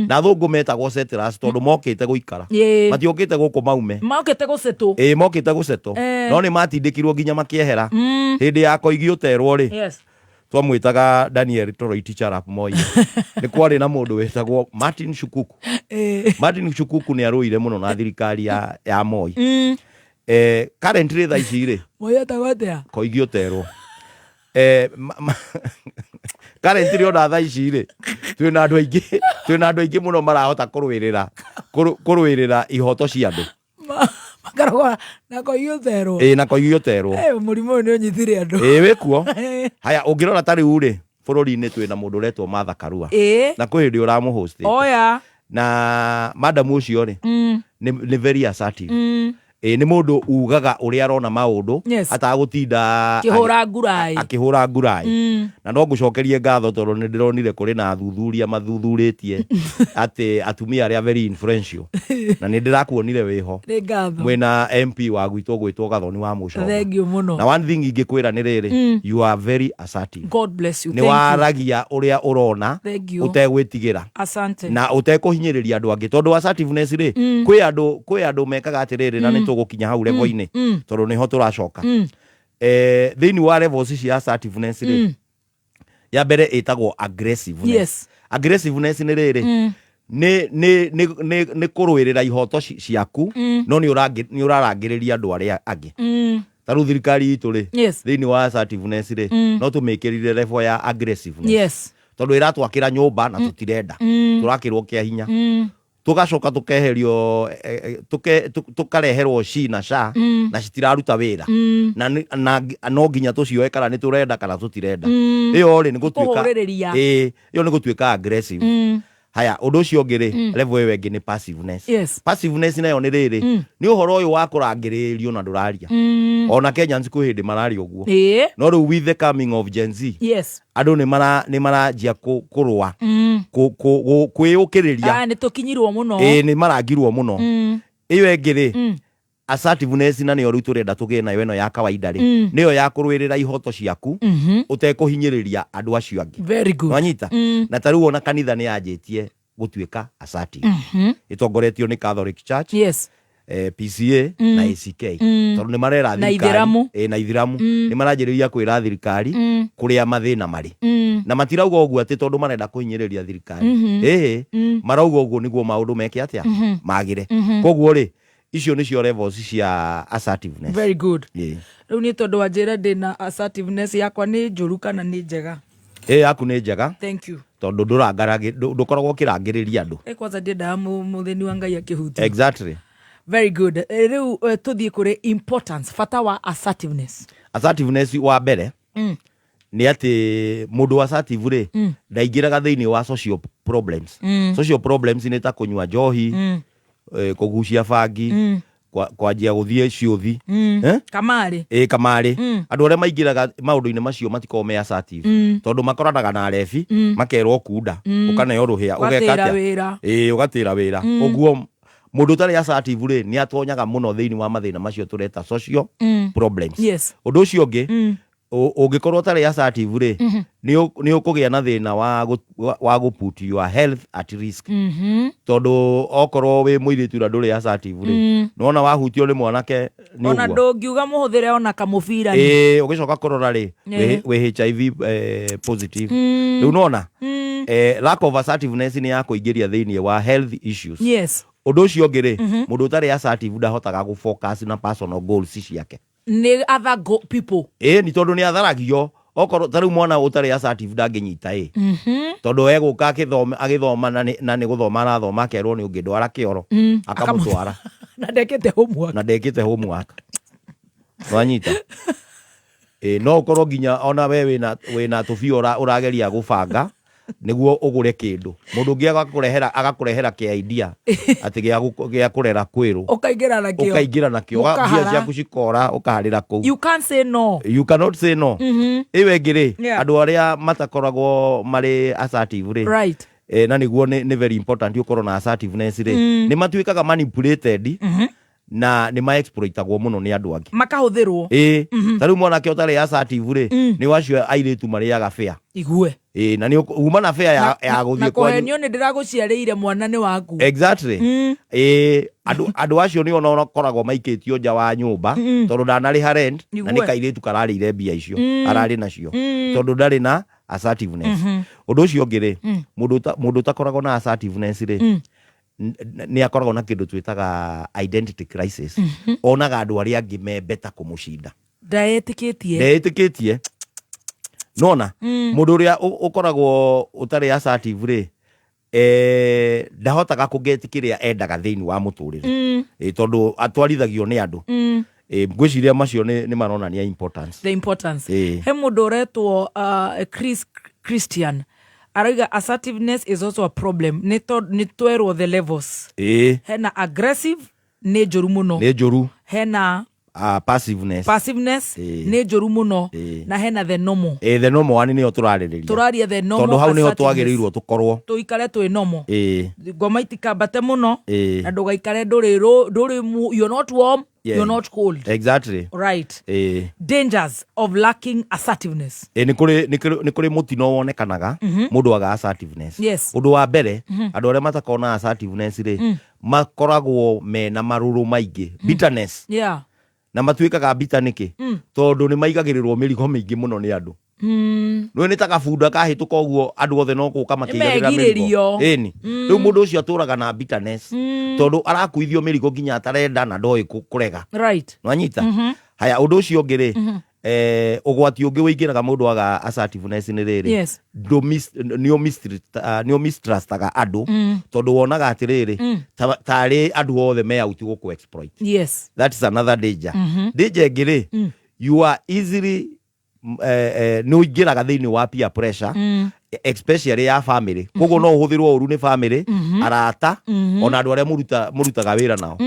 Na athũngũ metagwo settlers tondũ mokĩte gũikara. Matiokĩte gũkũ maume. Mokĩte gũsettle. Mokĩte gũsettle. No nĩ matindĩkirwo nginya makĩehera. Hĩndĩ ya Koigi ũterwo rĩ, Yes. Twamwĩtaga Daniel Toroitich arap Moi. Nĩ kwarĩ na mũndũ wĩtagwo Martin Shukuku. Martin Shukuku nĩ arũire mũno na thirikari ya Moi. Currently thaa ici rĩ, Moi etagwo atĩa? Koigi ũterwo. Currently ona thaa ici rĩ, twĩna andũ aingĩ mũno marahota kũrũĩrĩra ihoto cia andũ. Makarogora na Koigi ũterwo. Ĩ, na Koigi ũterwo. Mũrimũ ũyũ nĩ ũnyitire andũ. Ĩ, wĩkuo. Haya, ũngĩrora ta rĩu rĩ, bũrũri-inĩ twĩna mũndũ ũretwo Martha Karua. Na kwĩ hĩndĩ ũramũhostĩte. Oya. Na madam ũcio rĩ, nĩ very assertive. Ĩ, nĩ mũndũ ugaga ũrĩa arona maũndũ atagũtinda Akĩhũra nguraĩ. Akĩhũra nguraĩ. Na no ngũcokerie ngatho tondũ nĩ ndĩronire kũrĩ na athuthuria mathuthurĩtie atĩ atumia arĩa very influential, na nĩ ndĩrakuonire wĩho Nĩ ngatho. Mwĩna MP wa gwitũ gwĩtwo Gathoni wa Mũcoma. Thank you mũno. Na one thing ingĩkwĩra nĩ rĩrĩ, you are very assertive. God bless you. Nĩ Thank you. waragia ũrĩa ũrona Thank you. ũtegwĩtigĩra Asante. na ũtekũhinyĩrĩria andũ angĩ, tondũ assertiveness rĩ, kwĩ andũ mekaga atĩrĩrĩ, na nĩ tũgũkinya hau level-inĩ tondũ nĩho tũracoka. Thĩinĩ wa levels cia assertiveness rĩ, ya mbere ĩtagwo aggressiveness. Aggressiveness nĩ rĩrĩ, nĩ kũrũĩrĩra ihoto ciaku, no nĩ ũrarangĩrĩria andũ arĩa angĩ. Ta rĩu thirikari itũ rĩ, thĩinĩ wa assertiveness rĩ, no tũmĩkĩrire level ya aggressiveness, tondũ ĩratwakĩra nyũmba na tũtirenda, tũrakĩrwo kĩa hinya, tũgacoka tũkeherio, tũkareherwo ci na sha na citiraruta wĩra, na no nginya tũcioe kana nĩ tũrenda kana tũtirenda. Ĩyo rĩ, nĩ gũtuĩka Kũhũrĩrĩria. Ĩĩ, ĩyo nĩ gũtuĩka aggressive. Haya, ũndũ ũcio ũngĩ rĩ, level ĩyo ĩngĩ nĩ passiveness. Passiveness nayo nĩ rĩrĩ, nĩ ũhoro ũyũ wa kũrangĩrĩrio na ndũraria. Ona Kenyans kwĩ hĩndĩ mararia ũguo, no rĩu with the coming of Gen Z, andũ nĩ maranjia kũrũa, kwĩyũkĩrĩria. Ah, nĩ tũkinyirwo mũno. Ĩĩ, nĩ marangirwo mũno. Ĩyo ĩngĩ rĩ, assertiveness, na nĩyo rĩu tũrenda tũgĩe nayo ĩno ya kawaida rĩ, nĩyo ya kũrũĩrĩra ihoto ciaku ũtekũhinyĩrĩria andũ acio angĩ. Very good. Nwanyita? Na ta rĩu ona kanitha nĩ yanjĩtie gũtuĩka assertive, ĩtongoretio nĩ Catholic Church, PCA na ACK, tondũ nĩ marera Na thirikari. Ithĩramu. Na Ithĩramu. Nĩ maranjĩrĩria kwĩra thirikari kũrĩa mathĩna marĩ, na matirauga ũguo atĩ tondũ marenda kũhinyĩrĩria thirikari. Ĩhĩ, marauga ũguo nĩguo maũndũ meke atĩa? Magĩre. Koguo rĩ, icio nĩcio levels cia assertiveness. Very good. Ĩĩ. Rĩu niĩ tondũ wanjĩra ndĩna assertiveness, yakwa nĩ njũru kana nĩ njega? Ĩ, yaku nĩ njega. Thank you. Tondũ ndũkoragwo ũkĩrangĩrĩria andũ. Kwanza ndiendaga mũthĩni wa Ngai akĩhutia. Very good. Rĩu tũthiĩ kũrĩ importance, bata wa assertiveness. Assertiveness wa mbere nĩ atĩ mũndũ assertive rĩ, ndaingĩraga thĩinĩ wa social problems. Social problems nĩ ta kũnyua njohi, kũgucia bangi, kwanjia gũthiĩ ciũthi. Eh? Kamarĩ. Ĩ, kamarĩ. Andũ arĩa maingĩraga maũndũ-inĩ macio matikoragwo me assertive, tondũ makoranaga na arebi, makerwo kunda, ũkaneo rũhĩa, ũgeka Ũgatĩra atĩa? Wĩra. Ĩ, ũgatĩra wĩra. Ũguo mũndũ ũtarĩ assertive rĩ, nĩ atonyaga mũno thĩinĩ wa mathĩna macio tũreta social problems. Ũndũ ũcio ũngĩ, ũngĩkorwo ũtarĩ assertive rĩ, nĩ ũkũgĩa na thĩna wa gũ put your health at risk, tondũ okorwo wĩ mũirĩtu na ndũrĩ assertive rĩ, nĩwona wahutio nĩ mwanake nĩ Ona ũguo. ndũngiuga mũhũthĩre ona kamũbira. Ĩĩ, ũgĩcoka kũrora rĩ, wĩ HIV positive. Rĩu nona lack of assertiveness nĩ ya kũingĩria thĩinĩ wa health issues. Ũndũ ũcio ũngĩ rĩ, mũndũ ũtarĩ assertive ndahotaga gũ focus na personal goals ciake. Nĩ other people. Ĩĩ, nĩ tondũ nĩ atharagio. Okorwo ta rĩu mwana ũtarĩ assertive ndangĩnyita, ĩ, tondũ egũka agĩthoma na nĩ gũthoma arathoma, akerwo nĩ ũngĩndwara kĩoro, akamũtwara. Na ndekĩte homework. Na ndekĩte homework, nwanyita? Ĩ, no ũkorwo nginya ona we wĩna tũbia ũrageria gũbanga nĩguo ũgũre kĩndũ, mũndũ ũngĩ agakũrehera kĩ idea atĩ gĩa kũrera kwĩrũ. Ũkaingĩra nakĩo. Ũkaingĩra nakĩo. Mũkahara. Mbia ciaku cikora, ũkaharĩra kũu. You can't say no. You cannot say no. Ĩyo ĩngĩ rĩ, andũ arĩa matakoragwo marĩ assertive rĩ, na nĩguo nĩ very important ũkorwo na assertiveness rĩ, nĩ matuĩkaga manipulated. Na nĩ maexploitagwo mũno nĩ andũ angĩ. Makahũthĩrwo. Ĩĩ, ta rĩu mwanake ũtarĩ assertive rĩ, nĩ wacio airĩtu marĩaga fare. Igue. Ĩĩ, na nĩ uma na fare ya na gũthiĩ kwanyu. Kũhenio nĩ ndĩragũciarĩire mwana nĩ waku. Exactly. Ĩĩ, andũ acio nĩo makoragwo maikĩtio nja wa nyũmba tondũ ndanarĩha rent na Igue. nĩ kairĩtu kararĩire mbia icio ararĩ nacio tondũ ndarĩ na assertiveness. Ũndũ ũcio ũngĩ rĩ, mũndũ ũtakoragwo na assertiveness rĩ, nĩ akoragwo na kĩndũ twĩtaga identity crisis. Onaga andũ arĩa angĩ me better kũmũcinda. Ndaetĩkĩtie. Ndeĩtĩkĩtie nona. Mũndũ ũrĩa ũkoragwo ũtarĩ assertive rĩ, ndahotaga kũgeti kĩrĩa endaga thĩinĩ wa mũtũrĩre. Tondũ atwarithagio nĩ andũ. Ngwĩciria macio nĩ maronania importance. The importance. Ĩĩ. He mũndũ ũretwo Chris Christian arauga assertiveness is also a problem nĩ twerwo the levels. Hena aggressive, nĩ njũru mũno. Nĩ njũru. Hena Passiveness. Passiveness nĩ njũru mũno. Na hena the normal. The normal one nĩyo tũrarĩrĩria. Tũraria the normal Tondũ hau nĩho assertiveness. twagĩrĩirwo tũkorwo. Tũikare twĩ normal. Ngoma itikambate mũno na ndũgaikare ndũrĩ you're not warm, you're not cold. Right. Dangers of lacking assertiveness. Nĩ kũrĩ mũtino wonekanaga mũndũ aga assertiveness. Ũndũ wa mbere, andũ arĩa matakoragwo na assertiveness rĩ, makoragwo mena marũrũ maingĩ, bitterness. Na matuĩkaga bitter nĩkĩ? Tondũ nĩ maigagĩrĩrwo mĩrigo mĩingĩ mũno nĩ andũ. Nĩ ta kabunda kahĩtũka ũguo, andũ othe no gũka makĩigagĩrĩra Nĩmegirĩrio. mĩrigo. Ĩni. Rĩu mũndũ ũcio atũraga na bitterness tondũ arakuithio mĩrigo nginya atarenda na ndoĩ kũrega. Nwanyita? Haya, ũndũ ũcio ũngĩ rĩ, ũgwati ũngĩ wĩingĩraga mũndũ aga assertiveness nĩ rĩrĩ, nĩ ũmistrustaga andũ tondũ wonaga atĩrĩrĩ, tarĩ andũ othe me out gũkũ exploit. That is another danger. Danger ĩngĩ rĩ, you are easily nĩ ũingĩraga thĩinĩ wa peer pressure, especially ya family. Koguo no ũhũthĩrwo ũru nĩ family, arata, ona andũ arĩa mũrutaga wĩra nao.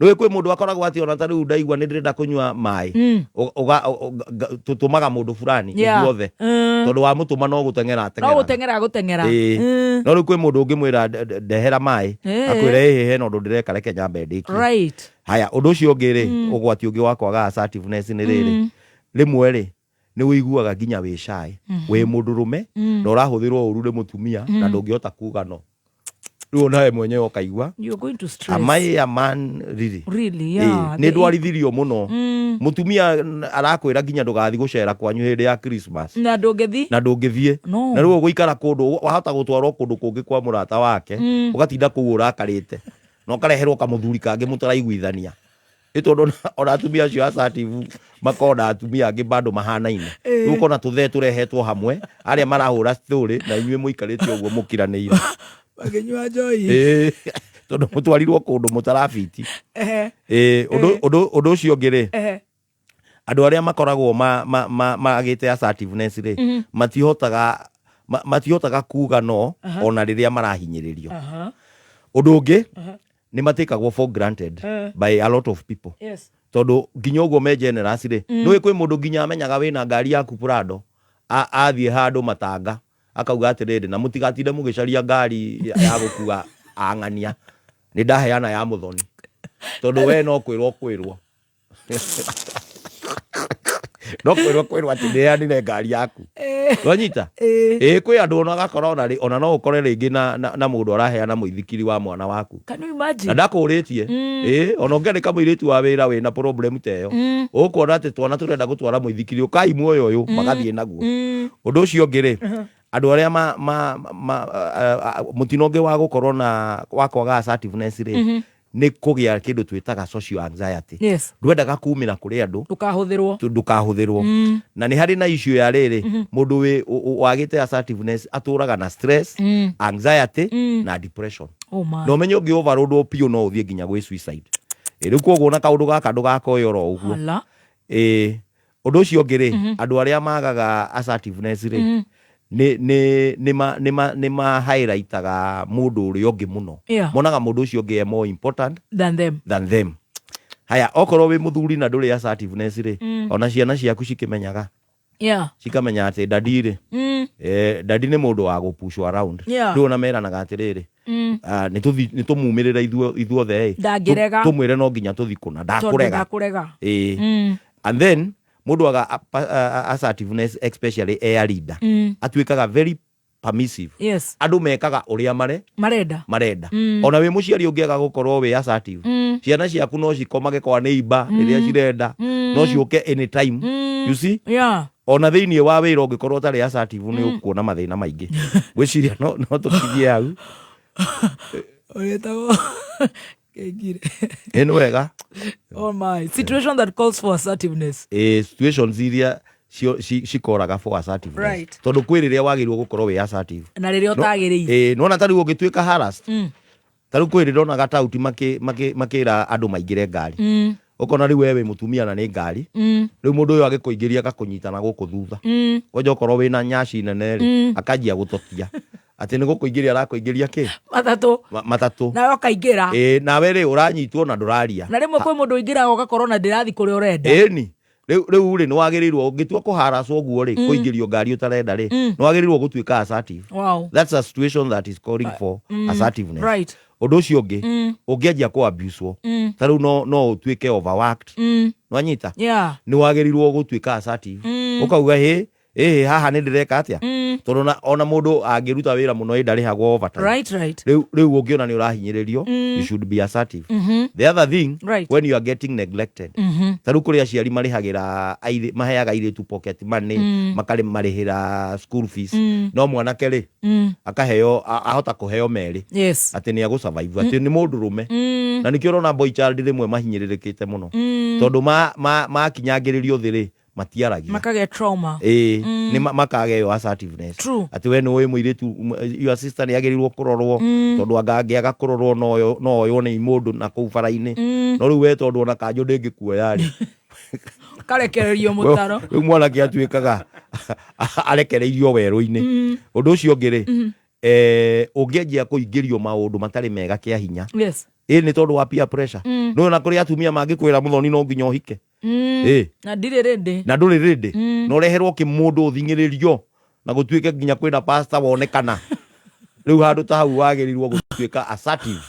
Nĩũĩ kwĩ mũndũ akoragwo atĩ ona ta rĩu ndaigua nĩ ndĩrenda kũnyua maĩ, tũtũmaga mũndũ fulani ithuothe tondũ wamũtũma no gũteng'era No ateng'eraga. gũteng'era gũteng'era. Ĩĩ. No rĩu kwĩ mũndũ ũngĩmwĩra, "Ndehera maĩ," akwĩre, "Ĩhĩ, hena ũndũ ndĩreka, reke nyambe ndĩkie." Haya, ũndũ ũcio ũngĩ rĩ, ũgwati ũngĩ wa kwaga assertiveness nĩ rĩrĩ, rĩmwe rĩ, nĩ ũiguaga nginya wĩ shy wĩ mũndũrũme na ũrahũthĩrwo ũru nĩ mũtumia na ndũngĩhota kuga no. Rĩu onawe mwenyewe ũkaigua, You're going to stress. Am I a man really? Really, yeah. Ĩĩ, nĩ ndwarithirio mũno. Mũtumia arakwĩra nginya ndũgathiĩ gũcera kwanyu hĩndĩ ya Christmas. Na ndũngĩthi. Na ndũngĩthiĩ. No. Na rĩu ũgũikara kũndũ wahota gũtwarwo kũndũ kũngĩ kwa mũrata wake, ũgatinda kũu ũrakarĩte na ũkareherwo kamũthuri kangĩ mũtaraiguithania. Nĩ tondũ ona atumia acio assertive makoragwo na atumia angĩ bado mahanaine. Rĩu ũkona tũthee tũrehetwo hamwe, arĩa marahũra story na inyuĩ mũikarĩte ũguo mũkiranĩire. Makĩnyua njohi. Ĩĩ, tondũ mũtwarirwo kũndũ mũtarabiti. Ĩĩ, ũndũ ũcio ũngĩ rĩ, andũ arĩa makoragwo magĩte assertiveness rĩ, matihotaga kuga no ona rĩrĩa marahinyĩrĩrio. Ũndũ ũngĩ, nĩ matakagwo for granted by a lot of people tondũ nginya ũguo me generous rĩ, nĩũĩ kwĩ mũndũ nginya amenyaga wĩna ngari yaku Prado, athiĩ handũ matanga akauga atĩrĩrĩ, na mũtigatinde mũgĩcaria ngari ya gũkua ang'ania, nĩ ndaheana ya mũthoni tondũ we no kwĩrwo atĩ nĩheanire ngari yaku. Nwanyita? Ĩĩ, kwĩ andũ ona agakora ona ona no ũkore rĩngĩ na mũndũ araheana mũithikiri wa mwana waku. Can you imagine? Na ndakũrĩtie. Ĩĩ, ona ũngĩandĩka mũirĩtu wa wĩra wĩna problem ta ĩyo, ũkuona atĩ twana tũrenda gũtwara mũithikiri, ũkai muoyo ũyũ, magathiĩ naguo. Ũndũ ũcio ũngĩ rĩ, andũ arĩa ma mũtino ũngĩ wa gũkorwo na wa kwaga assertiveness rĩ, nĩ kũgĩa kĩndũ twĩtaga social anxiety. Ndwendaga kumĩra kũrĩ andũ Ndũkahũthĩrwo. Ndũkahũthĩrwo. Na nĩ harĩ na issue ya rĩrĩ, mũndũ wĩ wagĩte assertiveness atũraga na stress, anxiety na depression. Oh my. Na ũmenye ũngĩ overload biũ no ũthiĩ nginya gwĩ suicide. Ĩ, rĩu koguo na kaũndũ gaka ndũgakoe oro ũguo. Hala. Ĩ, ũndũ ũcio ũngĩ rĩ, andũ arĩa magaga assertiveness rĩ, nĩ ma highlightaga mũndũ ũrĩa ũngĩ mũno. Monaga mũndũ ũcio ũngĩ e more important than them. Than them. Haya, okorwo wĩ mũthuri na ndũrĩ assertiveness rĩ, ona ciana ciaku cikĩmenyaga. Cikamenya atĩ daddy rĩ, daddy nĩ mũndũ wa gũpushwo around. Rĩu ona meranaga atĩrĩrĩ, ah, nĩ tũmumĩrĩre ithuothe ĩ. Ndangĩrega. Tũmwĩre no nginya tũthi kũna. Tondũ Ndakũrega. Ndakũrega. Ĩĩ. And then mũndũ aga assertiveness, especially a leader, atuĩkaga very permissive. Andũ mekaga ũrĩa mare Marenda. Marenda. Ona wĩ mũciari ũngĩaga gũkorwo wĩ assertive, ciana ciaku no cikomage kwa neighbor rĩrĩa cirenda, no ciũke anytime, you see? Ona thĩinĩ wa wĩra ũngĩkorwo ũtarĩ assertive, nĩ ũkuona mathĩna maingĩ. Ngwĩciria no tũkinyie hau. Ũrĩtagwo Kengire. Ĩ, nĩ wega. Oh my. Situation that calls for assertiveness. Ĩ, situations iria cikoraga for assertiveness. Tondũ kwĩ rĩrĩa wagĩrĩirwo gũkorwo wĩ assertive Na rĩrĩa ũtagĩrĩire. Ĩ, nĩwona ta rĩu ũngĩtuĩka harassed, ta rĩu kwĩ rĩrĩa onaga tauti makĩra andũ maingĩre ngari, ũkona rĩu we wĩ mũtumia na nĩ ngari, rĩu mũndũ ũyũ agĩkũingĩria agakũnyita na gũkũ thutha, kwanja okorwo wĩna nyaci nene rĩ, akanjia gũtotia atĩ nĩ gũkũingĩria arakũingĩria kĩ. Matatũ. Matatũ. Nawe ũkaingĩra. Ĩ, nawe rĩ ũranyitwo na ndũraria. Na rĩmwe kwĩ mũndũ ũingĩraga ũgakorwo na ndĩrathi kũrĩa ũrenda. Ĩni, rĩu rĩ, nĩ wagĩrĩirwo ũngĩtua kũharacwo ũguo rĩ, kũingĩrio ngari ũtarenda rĩ, nĩ wagĩrĩirwo gũtuĩka assertive. That's a situation that is calling for assertiveness. Ũndũ ũcio ũngĩ, ũngĩanjia kũ abuse, ta rĩu no ũtuĩke overworked, nwanyita, nĩ wagĩrĩirwo gũtuĩka assertive, ũkauga hĩ ĩhĩ, haha nĩ ndĩreka atĩa? Tondũ ona mũndũ angĩruta wĩra mũno ĩ ndarĩhagwo overtime. Rĩu ũngĩona nĩ ũrahinyĩrĩrio, you should be assertive. The other thing, when you are getting neglected, ta rĩu kũrĩ aciari marĩhagĩra maheaga airĩtu pocket money, makarĩmarĩhĩra school fees, no mwanake rĩ, akaheo ahota kũheo merĩ atĩ nĩ agũsurvive, atĩ nĩ mũndũ rũme. Na nĩkĩo ũrona boy child rĩmwe mahinyĩrĩrĩkĩte mũno, tondũ makinyangĩrĩrio thĩ rĩ, matiaragia. Makagĩa trauma. Ĩĩ, nĩ makagĩa ĩyo assertiveness, atĩ we nĩ ũĩ mũirĩtu, your sister nĩ agĩrĩirwo kũrorwo, tondũ anga angĩaga kũrorwo no oywo nĩ mũndũ na kũu bara-inĩ. No rĩu we tondũ ona kanjũ ndĩngĩkuoya rĩ, Karekererio mũtaro. Rĩu mwanake atuĩkaga arekereirio werũ-inĩ. Ũndũ ũcio ũngĩ rĩ, ũngĩanjia kũingĩrio maũndũ matarĩ mega kĩa hinya, ĩ nĩ tondũ wa peer pressure. No ona kũrĩ atumia mangĩkwĩra, "Mũthoni, no nginya ũhike." Ĩ. Na ndirĩ rĩndĩ. Na ndũrĩ rĩndĩ, na ũreherwo kĩmũndũ ũthing'ĩrĩrio na gũtuĩke nginya kwĩna pastor wonekana. Rĩu handũ ta hau wagĩrĩirwo gũtuĩka assertive,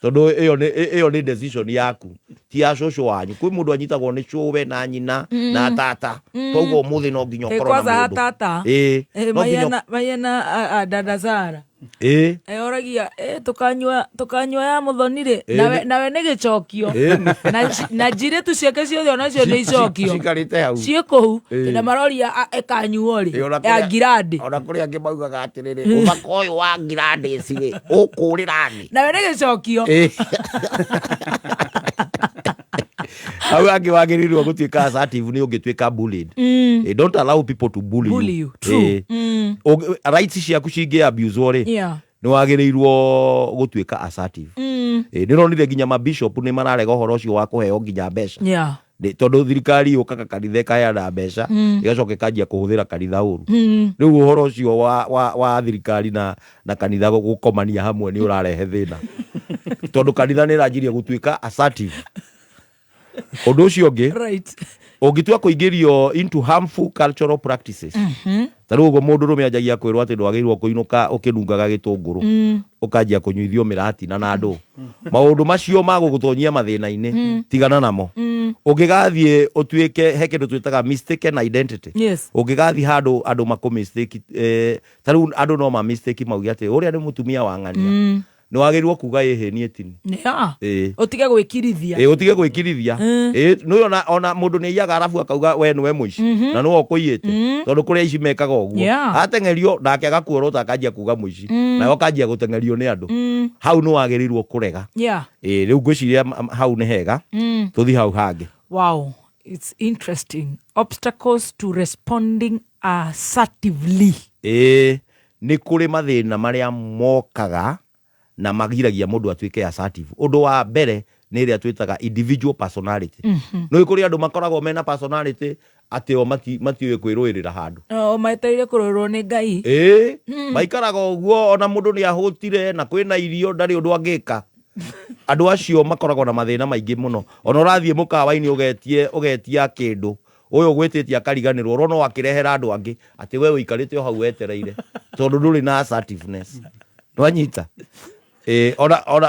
tondũ ĩyo nĩ decision yaku, ti ya cũcũ wanyu. Kwĩ mũndũ anyitagwo nĩ cũwe na nyina na tata, toguo ũmũthĩ no nginya Ĩ, ũkorwo kwanza na ha mũndũ. tata. Ĩ, Eh, no nginya. Mayana dada Sara. Ĩ. Oragia, tukanyua ya muthoni rĩ? Ĩ, Nawe nawe nĩ gĩcokio. Ĩ, Na njirĩtu ciake ciothe onacio nĩ icokio. Cikarĩte hau. Ciĩ kũu. Ĩ. Na maroria ĩkanyuo rĩ? Ĩ, ona Ya ngirandi. Ona kũrĩ angĩ maugaga atĩrĩrĩ, ũthaka ũyũ wa ngirandĩci rĩ, ũkũrĩra nĩ Nawe nĩ gĩcokio. Ĩ. Hau angĩ wagĩrĩirwo gũtuĩka assertive nĩ ũngĩtuĩka bullied. Don't allow people to bully, Bully you. True. Rights ciaku cingĩ abuse rĩ, nĩ wagĩrĩirwo gũtuĩka assertive. Nĩ ronire nginya mabishop nĩ mararega ũhoro ũcio wa kũheo nginya mbeca. Tondũ thirikari yũkaga kanitha ĩkaheana mbeca, ĩgacoka ĩkanjia kũhũthĩra kanitha ũru. Rĩu ũhoro ũcio wa thirikari na kanitha gũkomania hamwe nĩ ũrarehe thĩna, tondũ kanitha nĩ ĩranjirie gũtuĩka assertive. Ũndũ ũcio ũngĩ, ũngĩtua kũingĩrio into harmful cultural practices, ta rĩu ũguo mũndũ rũme anjagia kwĩrwo atĩ ndwagĩrĩirwo kũinũka ũkĩnungaga gĩtũngũrũ, ũkanjia kũnyuithio mĩratina na ndũ, maũndũ macio ma gũgũtonyia mathĩna-inĩ, tigana namo. Ũngĩgathiĩ ũtuĩke he kĩndũ twĩtaga mistaken identity, ũngĩgathiĩ handũ andũ makũ mistake, ta rĩu andũ no ma mistake mauge atĩ ũrĩa nĩ mũtumia wa ng'ania, nĩ wagĩrĩirwo kuga ĩhĩ niĩ tini. Ĩĩ. Ũtige gwĩkirithia. Ĩ, ũtige gwĩkirithia. Ĩ, nĩ ona mũndũ nĩ aiyaga arabu akauga we nĩwe mũici, na nĩwe ũkũiyĩte, tondũ kũrĩ aici mekaga ũguo. Ateng'erio nake agakuorota akanjia kuga mũici, nawe ũkanjia gũteng'erio nĩ andũ. Hau nĩ wagĩrĩirwo kũrega. Ĩ, rĩu ngwĩciria hau nĩ hega. Tũthi hau hangĩ. Wow, it's interesting. Obstacles to responding assertively. Ĩ, nĩ kũrĩ mathĩna marĩa mokaga na magiragia mũndũ atuĩke assertive. Ũndũ wa mbere nĩ ĩrĩa twĩtaga individual personality. Nĩ kũrĩ andũ makoragwo mena personality atĩ o matiũĩ kwĩrũĩrĩra handũ. O metereire kũrũĩrwo nĩ Ngai. Ĩ, maikaraga ũguo ona mũndũ nĩ ahũtire na kwĩna irio, ndarĩ ũndũ angĩka. Andũ acio makoragwo na mathĩna maingĩ mũno. Ona ũrathiĩ mũkawa-inĩ ũgetie kĩndũ, Ũyũ ũgwĩtĩtie akariganĩrwo, ũrona o akĩrehera andũ angĩ atĩ we ũikarĩte o hau wetereire tondũ ndũrĩ na assertiveness. Nĩwanyita? Ĩĩ,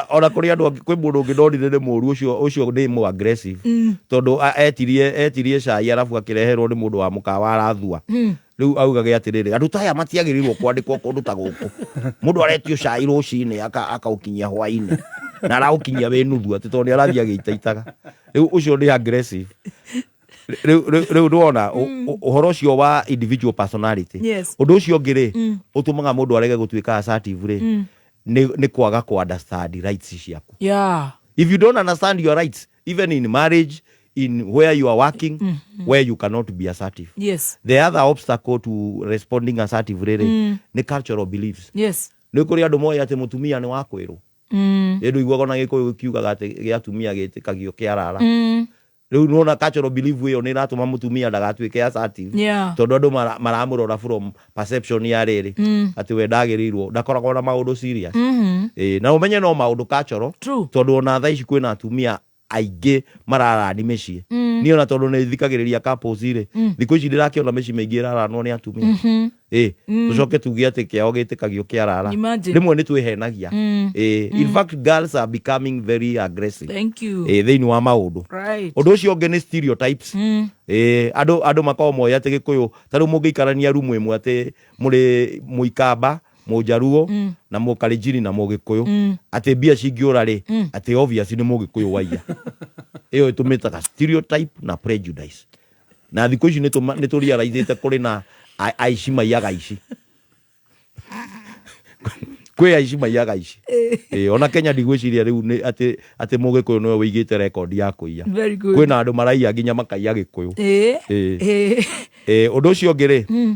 ona kũrĩ andũ angĩ, kwĩ mũndũ ũngĩ ndonire nĩ mũru, ũcio nĩ mũ aggressive. Tondũ etirie cai arabu akĩreherwo nĩ mũndũ wa mũkawa arathua. Rĩu augage atĩrĩrĩ, andũ ta aya matiagĩrĩirwo kwandĩkwo kũndũ ta gũkũ. Mũndũ aretio cai rũcinĩ akaũkinyia hwainĩ na araũkinyia wĩ nuthu atĩ tondũ nĩ arathiĩ agĩitaitaga. Rĩu ũcio nĩ aggressive. Rĩu ndwona ũhoro ũcio wa individual personality. Ũndũ ũcio ũngĩ rĩ, ũtũmaga mũndũ arege gũtuĩka assertive rĩ, nĩ kwaga kũ understand rights ciaku. If you don't understand your rights, even in marriage, in where you are working, where you cannot be assertive. The other obstacle to responding assertively rĩ, nĩ cultural beliefs. Nĩ kũrĩ andũ moĩ atĩ mũtumia nĩ wa kwĩrwo. Ĩ ndũiguaga ona Gĩkũyũ gĩkiugaga atĩ gĩa atumia gĩtĩkagio kĩarara. Rĩu nĩwona cultural belief ĩyo nĩ ĩratũma mũtumia ndagatuĩke assertive. Tondũ andũ maramũrora from perception ya rĩrĩ, atĩ we ndagĩrĩirwo, ndakoragwo na maũndũ serious. Ĩ, na ũmenye no maũndũ cultural. Tondũ ona thaa ici kwĩna atumia aingĩ mararani mĩciĩ. Niĩ ona tondũ nĩ thikagĩrĩria couples rĩ, thikũ ici ndĩrakĩona mĩciĩ mĩingĩ ĩraranwo nĩ atumia. Ĩ, tũcoke tuge atĩ kĩao gĩtĩkagio kĩarara. Imagine. Rĩmwe nĩ twĩhenagia. Ĩ, in fact girls are becoming very aggressive. Thank you. Ĩ, thĩinĩ wa maũndũ. Ũndũ ũcio ũngĩ nĩ stereotypes. Ĩ, andũ makoragwo moĩ atĩ Gĩkũyũ, ta rĩu mũngĩikarania rumu ĩmwe atĩ mũrĩ Mũikamba, Mũnjaruo, na Mũkalenjin na Mũgĩkũyũ, atĩ mbia cingĩũra rĩ, atĩ obvious nĩ Mũgĩkũyũ waiya. Ĩyo ĩtũmĩtaga stereotype na prejudice. Na thikũ ici nĩ tũrealizĩte kũrĩ na aici maiyaga aici. Kwĩ aici maiyaga aici. Ĩ, ona Kenya ndigwĩciria rĩu nĩ atĩ Mũgĩkũyũ nĩwe wĩigĩte rekondi ya kũiya. Very good. Kwĩna andũ maraiya nginya makaiya Gĩkũyũ. Ĩ. Ĩ, ũndũ ũcio ũngĩ rĩ,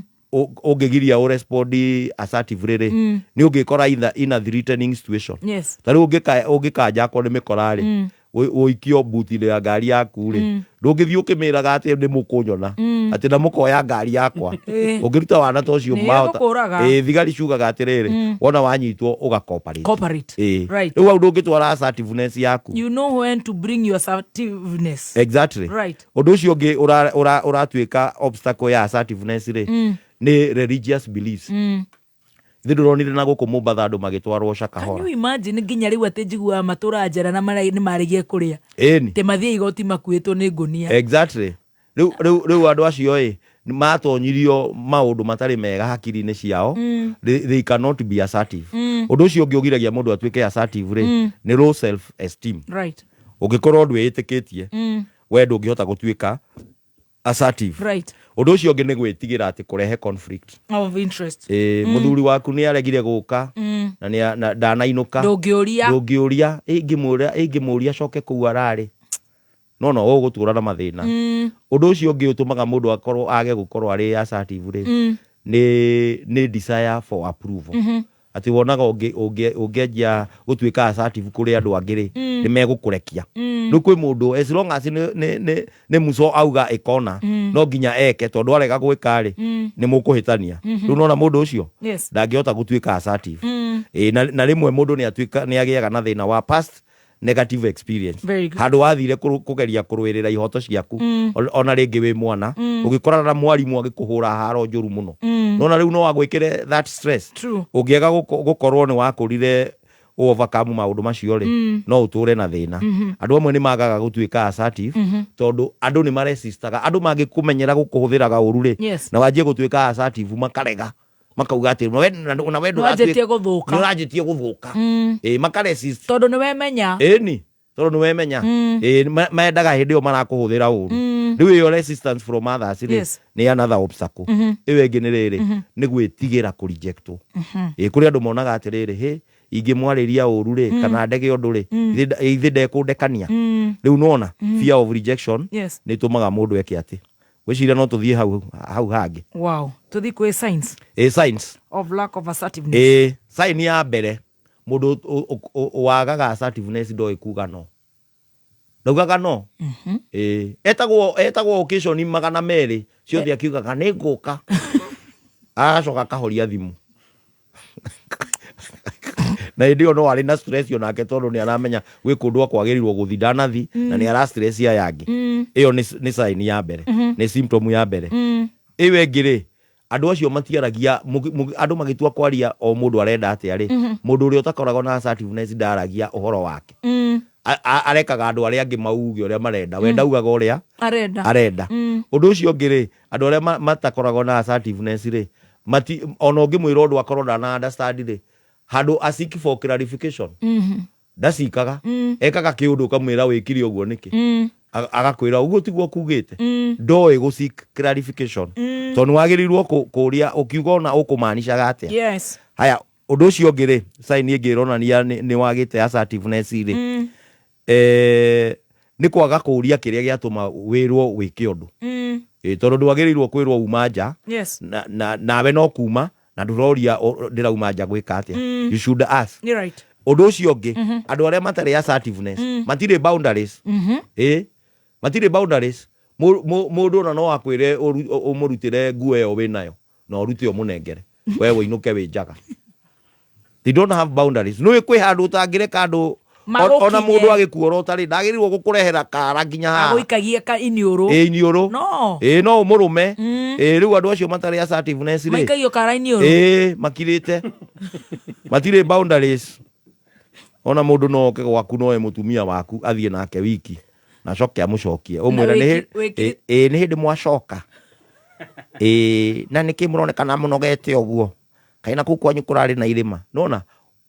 ũngĩgiria ũ respond assertively rĩ, nĩ ũngĩkora in a threatening situation. Ta rĩu ũngĩkanja akorwo nĩ mĩkora rĩ, ũikio mbuti-inĩ ya ngari yaku rĩ, ndũngĩthiĩ ũkĩmĩraga atĩ nĩ mũkũnyona, atĩ na mũkoya ngari yakwa. Ũngĩruta wana ta ũcio Nĩ mahota- ĩgũkũraga. Ĩ, thigari ciugaga atĩrĩrĩ, wona wanyitwo ũga cooperate. Cooperate. Ĩ. Right. Rĩu hau ndũngĩtwara assertiveness yaku. You know when to bring your assertiveness. Exactly. Right. Ũndũ ũcio ũngĩ ũratuĩka obstacle ya assertiveness rĩ, nĩ religious beliefs. Ithuĩ ndũronire na gũkũ Mombatha andũ magĩtwarwo Shakahola. Can you imagine nginya rĩu atĩ njiguaga matũra njera na nĩ maregie kũrĩa? Ĩni. Atĩ mathiĩ igoti makuĩtwo nĩ ngũnia. Exactly. Rĩu andũ acio ĩ, matonyirio maũndũ matarĩ mega hakiri-inĩ ciao. They cannot be assertive. Ũndũ ũcio ũngĩ ũgiragia mũndũ atuĩke assertive rĩ, nĩ low self esteem. Right. Ũngĩkorwo ndwĩĩtĩkĩtie, we ndũngĩhota gũtuĩka assertive. Right. Ũndũ ũcio ũngĩ nĩ gwĩtigĩra atĩ kũrehe conflict of interest. Ĩ, mũthuri waku nĩ aregire gũka, na nĩ na ndanainũka. Ndũngĩũria. Ndũngĩũria. Ĩngĩmũria acoke kũu ararĩ. No, no, ũgũtũra na mathĩna. Ũndũ ũcio ũngĩ ũtũmaga mũndũ akorwo age gũkorwo arĩ assertive rĩ, nĩ desire for approval. Atĩ wonaga ũngĩanjia gũtuĩka assertive kũrĩ andũ angĩ rĩ, nĩ megũkũrekia. Rĩu kwĩ mũndũ, as long as nĩ muco auga ĩkona, no nginya eke, tondũ arega gwĩka rĩ, nĩ mũkũhĩtania. Rĩu nona mũndũ ũcio, ndangĩhota gũtuĩka assertive. Ĩ, na rĩmwe mũndũ nĩ agĩaga na thĩna wa past negative experience. Very good. Handũ wathire kũgeria kũrũĩrĩra ihoto ciaku, ona rĩngĩ wĩ mwana, ũgĩkorana na mwarimũ agĩkũhũra haro njũru mũno. Nona rĩu no agwĩkĩre that stress. True. Ũngĩaga gũkorwo nĩ wakũrire overcome maũndũ macio rĩ, no ũtũre na thĩna. Andũ amwe nĩ magaga gũtuĩka assertive, tondũ andũ nĩ maresistaga. Andũ mangĩkũmenyera gũkũhũthĩraga ũru rĩ, na wanjie gũtuĩka assertive makarega. Makauga atĩ, na we Nĩwanjĩtie gũthũka. Nĩũranjĩtie gũthũka. Ĩ, makaresist. Tondũ nĩwemenya. Ĩni, tondũ nĩwemenya. Ĩ, mendaga hĩndĩ ĩyo marakũhũthĩra ũru. Rĩu ĩyo resistance from others rĩ, nĩ another obstacle. Ĩyo ĩngĩ nĩ rĩrĩ, nĩ gwĩtigĩra kũrejectwo. Ĩ, kũrĩ andũ monaga atĩrĩrĩ, hĩ, ingĩmwarĩria ũru rĩ, kana ndege ũndũ rĩ, ithe ndekũndekania. Rĩu nĩwona, fear of rejection nĩ ĩtũmaga mũndũ eke atĩ. Gwĩciria no tũthiĩ hau hangĩ. Wow. Tũthiĩ kwĩ signs. Ĩ, signs. Of lack of assertiveness. Ĩ, sign ya mbere, mũndũ wagaga assertiveness ndoĩ kuga no. Ndaugaga no. Ĩ, etagwo occasion magana merĩ, ciothe akiugaga nĩ ngũka. Agacoka akahoria thimũ. Na hĩndĩ ĩyo no arĩ na stress onake tondũ nĩ aramenya gwĩ kũndũ akwagĩrĩirwo gũthiĩ ndanathi, na nĩ ara stress aya angĩ. Ĩyo nĩ sign ya mbere, nĩ symptom ya mbere. Ĩyo ĩngĩ rĩ, andũ acio matiaragia. Andũ magĩtua kwaria, o mũndũ arenda atĩa rĩ, mũndũ ũrĩa ũtakoragwo na assertiveness ndaragia ũhoro wake. Arekaga andũ arĩa angĩ mauge ũrĩa marenda, we ndaugaga ũrĩa arenda. Arenda. Ũndũ ũcio ũngĩ rĩ, andũ arĩa matakoragwo na assertiveness rĩ, mati ona ũngĩmwĩra ũndũ akorwo ndana understand rĩ, handũ a seek for clarification, ndacikaga. Ekaga kĩũndũ ũkamwĩra wĩkire ũguo nĩkĩ, agakwĩra ũguo tiguo kugĩte. Ndoĩ gũ seek clarification, tondũ nĩ wagĩrĩirwo kũũria ũkiuga ona ũkũmanicaga atĩa. Haya, ũndũ ũcio ũngĩ rĩ, sign ĩngĩ ĩronania nĩ wagĩte assertiveness rĩ, nĩ kwaga kũũria kĩrĩa gĩatũma wĩrwo wĩke ũndũ. Tondũ ndwagĩrĩirwo kwĩrwo uma nja na nawe no kuma na ndũroria ndĩrauma nja gwĩka atĩa. You should ask. You're right. Ũndũ ũcio ũngĩ, andũ arĩa matarĩ assertiveness matirĩ boundaries. Matirĩ boundaries. Mũndũ ona no akwĩre ũmũrutĩre nguo ĩyo wĩnayo na ũrute ũmũnengere, we wĩinũke wĩ njaga. They don't have boundaries. Nĩũĩ kwĩ handũ ũtangĩreka andũ ona Magũkinye. Mũndũ agĩkuorota rĩ, ndagĩrĩirwo gũkũrehera kara nginya haha. Agũikagie ka iniũrũ. Ĩ, iniũrũ. No. Ĩ, no ũmũrũme. Ĩ, rĩu andũ acio matarĩ assertiveness rĩ, maikagio kara iniũrũ. Ĩ, makirĩte, matirĩ boundaries. Ona mũndũ no oke gwaku noe mũtumia waku athiĩ nake wiki na acoke amũcokie, ũmwĩre nĩ ĩ nĩ hĩndĩ mwacoka. Ĩ, na nĩkĩ mũronekana mũnogete ũguo? Kaĩ na kũu kwanyu kũrarĩ na irĩma? Nona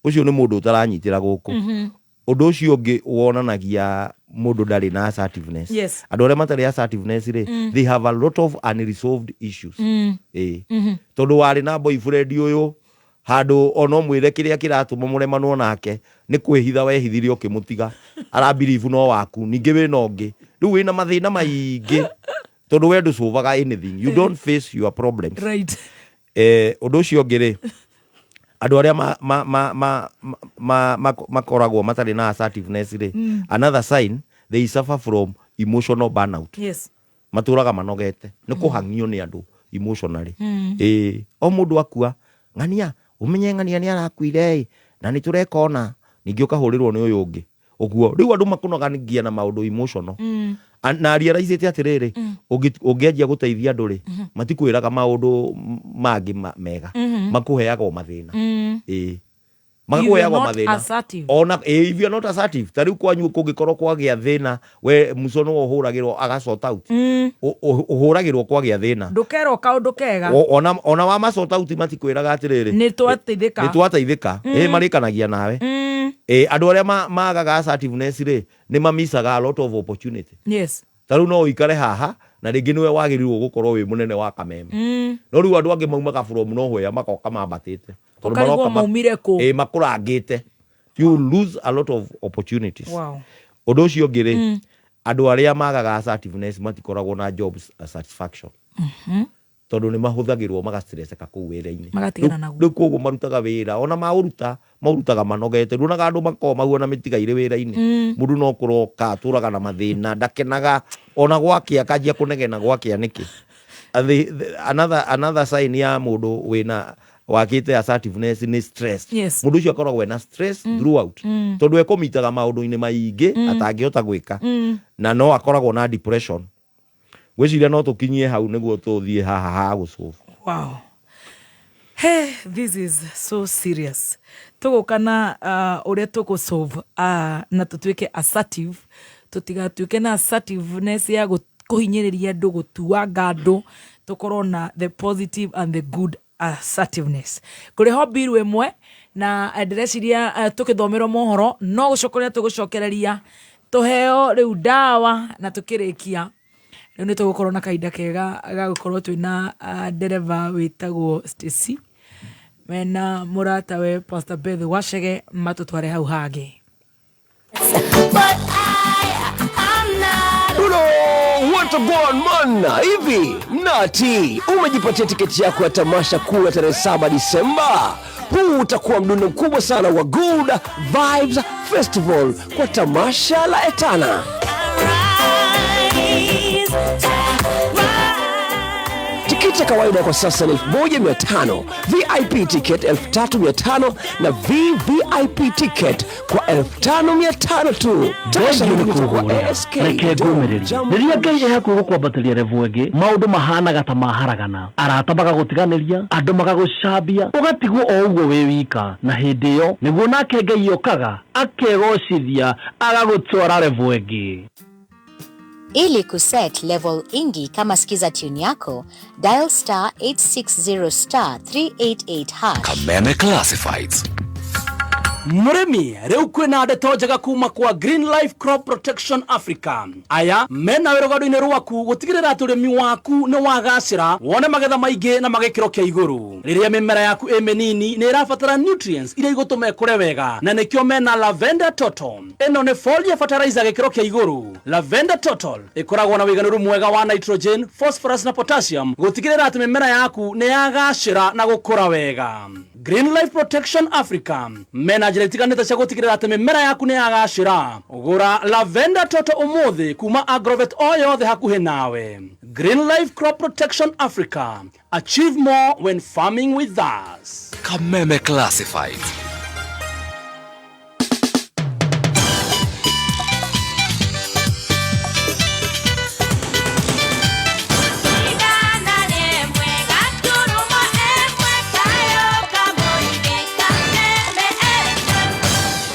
ũcio nĩ mũndũ ũtaranyitĩra gũkũ. Ũndũ ũcio ũngĩ wonanagia mũndũ ndarĩ na assertiveness, andũ arĩa matarĩ assertiveness rĩ, they have a lot of unresolved issues. Ĩ, tondũ warĩ na boyfriend ũyũ, handũ ona ũmwĩre kĩrĩa kĩratũma mũremanwo nake, nĩ kwĩhitha wehithire ũkĩmũtiga, arabiribu no waku, ningĩ wĩna ũngĩ, rĩu wĩna mathĩna maingĩ tondũ we ndũcũvaga anything, you don't face your problems. Ũndũ ũcio ũngĩ rĩ, andũ arĩa makoragwo matarĩ na assertiveness rĩ, another sign, they suffer from emotional burnout. Matũraga manogete nĩ kũhang'io nĩ andũ emotionally. Ĩ, o mũndũ akua, ng'ania ũmenye ng'ania nĩ arakuire ĩ, na nĩ tũreka ona ningĩ ũkahũrĩrwo nĩ ũyũ ũngĩ ũguo. Rĩu andũ makũnogangia na maũndũ emotional. Na realize atĩrĩrĩ, ũngĩanjia gũteithia andũ rĩ, matikwĩraga maũndũ mangĩ mega, makũheaga o mathĩna. Ĩ, makũheaga o not mathĩna. Assertive. Ona ĩ, if you are not assertive, ta rĩu kwanyu kũngĩkorwo kwagĩa thĩna, we muco nĩwe ũhũragĩrwo aga sort out. Ũhũragĩrwo kwagĩa thĩna. Ndũkerwo kaũndũ kega. Ona wa ma sort out matikwĩraga atĩrĩrĩ, nĩ twateithĩka. Nĩ twateithĩka. Ĩ, marĩkanagia nawe. Ĩ, andũ arĩa magaga assertiveness rĩ, nĩ mamicaga a lot of opportunity. Ta rĩu no ũikare haha na rĩngĩ nĩwe wagĩrĩirwo gũkorwo wĩ mũnene wa kameme, no rĩu andũ angĩ maumaga from nowhere magoka mambatĩte. Tondũ Ũkarigwo maroka maumire kũ. Ĩ, makũrangĩte, you lose a lot of opportunities. Ũndũ ũcio ũngĩ rĩ, andũ arĩa magaga assertiveness matikoragwo na job satisfaction, tondũ nĩ mahũthagĩrwo magastreseka kũu wĩra-inĩ. Magatigana naguo. Rĩu koguo marutaga wĩra, ona maũruta maũrutaga manogete. Nduonaga andũ makoragwo mahuana mĩtigairĩ wĩra-inĩ? Mũndũ no kũroka atũraga na mathĩna, ndakenaga, ona gwakĩa akanjia kũnegena gwakĩa nĩkĩ. Another sign ya mũndũ wĩna wakĩte assertiveness nĩ stress. Mũndũ ũcio akoragwo ena stress throughout, tondũ ekũmitaga maũndũ-inĩ maingĩ atangĩhota gwĩka, na no akoragwo na depression. Ngwĩciria no tũkinyie hau nĩguo tũthiĩ haha ha gũcũbu. Wow. Hey, this is so serious. Tũgũka na ũrĩa tũgũsolve na tũtuĩke assertive, tũtigatuĩke na assertiveness ya kũhinyĩrĩria andũ, gũtuanga andũ, tũkorwo na the positive and the good assertiveness. Kũrĩ ho mbiru ĩmwe na ndĩreciria tũkĩthomerwo mohoro no gũcokereria tũgũcokereria tũheo rĩu ndawa, na tũkĩrĩkia rĩu nĩ tũgũkorwo na kahinda kega ga gũkorwo twĩna ndereba wĩtagwo Stacy mena mũratawe Pastor Beth Wacege matũtware hau hangĩ. But I'm not. Hello, what a born man. Hivi mnati umejipatia tiketi yako ya tamasha kuu ya tarehe 7 Disemba? Huu utakuwa mdundo mkubwa sana wa Good Vibes Festival kwa tamasha la Etana. Rise, rise. Tikiti ya kawaida kwa sasa ni 1500, VIP ticket 3500 na VVIP ticket kwa 5500 tu. Tamasha Thengiũ hili nĩ litakuwa kũhũra ASK reke ngũmĩrĩrie Jambo rĩrĩa Ngai ĩ hakuhĩ gũkwambatĩria level ĩngĩ maũndũ mahanaga ta maharagana arata magagũtiganĩria andũ magagũcambia ũgatigwo o ũguo wĩ wika na hĩndĩ ĩyo nĩguo nake Ngai okaga akegocithia agagũtwara level ĩngĩ. Ili kuset level ingi kama skiza tune yako, dial star 860 star 388 hash. Kameme Classifieds. Mũrĩmi rĩu kwĩna ndeto njega kuma kwa Green Life Crop Protection Africa. Aya mena wĩra rũgendo-inĩ rwaku gũtigĩrĩra atĩ ũrĩmi waku nĩ wagacĩra wone magetha maingĩ na magĩkĩro kĩa igũrũ. Rĩrĩa mĩmera yaku ĩ mĩnini nĩ ĩrabatara nutrients iria igũtũma ĩkũre wega na nĩkĩo mena Lavender Total. Ĩno nĩ foliar fertilizer gĩkĩro kĩa igũrũ. Lavender Total ĩkoragwo na wĩiganĩru mwega wa nitrogen, phosphorus na potassium gũtigĩrĩra atĩ mĩmera yaku nĩ yagacĩra na gũkũra wega. Green Life Protection Africa mena njĩra itiganĩte cia gũtigĩrĩra atĩ mĩmera yaku nĩ yagacĩra. Gũra Lavender Total ũmũthĩ kuma Agrovet o yothe hakuhĩ nawe. Green Life Crop Protection Africa. Achieve more when farming with us. Kameme Classifieds.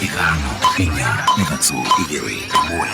Ithano, inya, ithatũ, igĩrĩ, ĩmwe.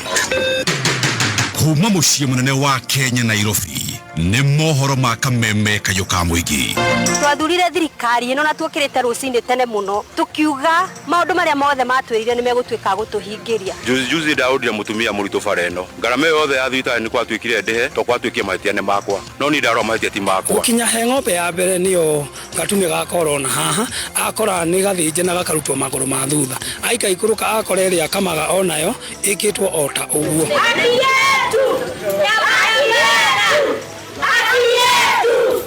Kuma mũciĩ mũnene wa Kenya Nairobi nĩ mohoro ma kameme kayũ ka mũingĩ. Twathurire thirikari ĩno na tuokĩrĩte rũcinĩ tene mũno tũkiuga maũndũ marĩa mothe matwĩrire nĩ megũtuĩka a gũtũhingĩria. Juzi juzi ndaũndire mũtumia mũritũ bara ĩno ngarama ĩyo yothe ya thibitarĩ nĩ kwatuĩkire ndĩhe to kwatuĩkire mahĩtia nĩ makwa no niĩ ndarora mahĩtia ti makwa. Gũkinya he ng'ombe ya mbere nĩyo gatumia gakorwo na haha akora nĩ gathĩnje na gakarutwo magũrũ ma thutha aikaikũrũka akora ĩrĩa akamaga onayo ĩkĩtwo o ta ũguo.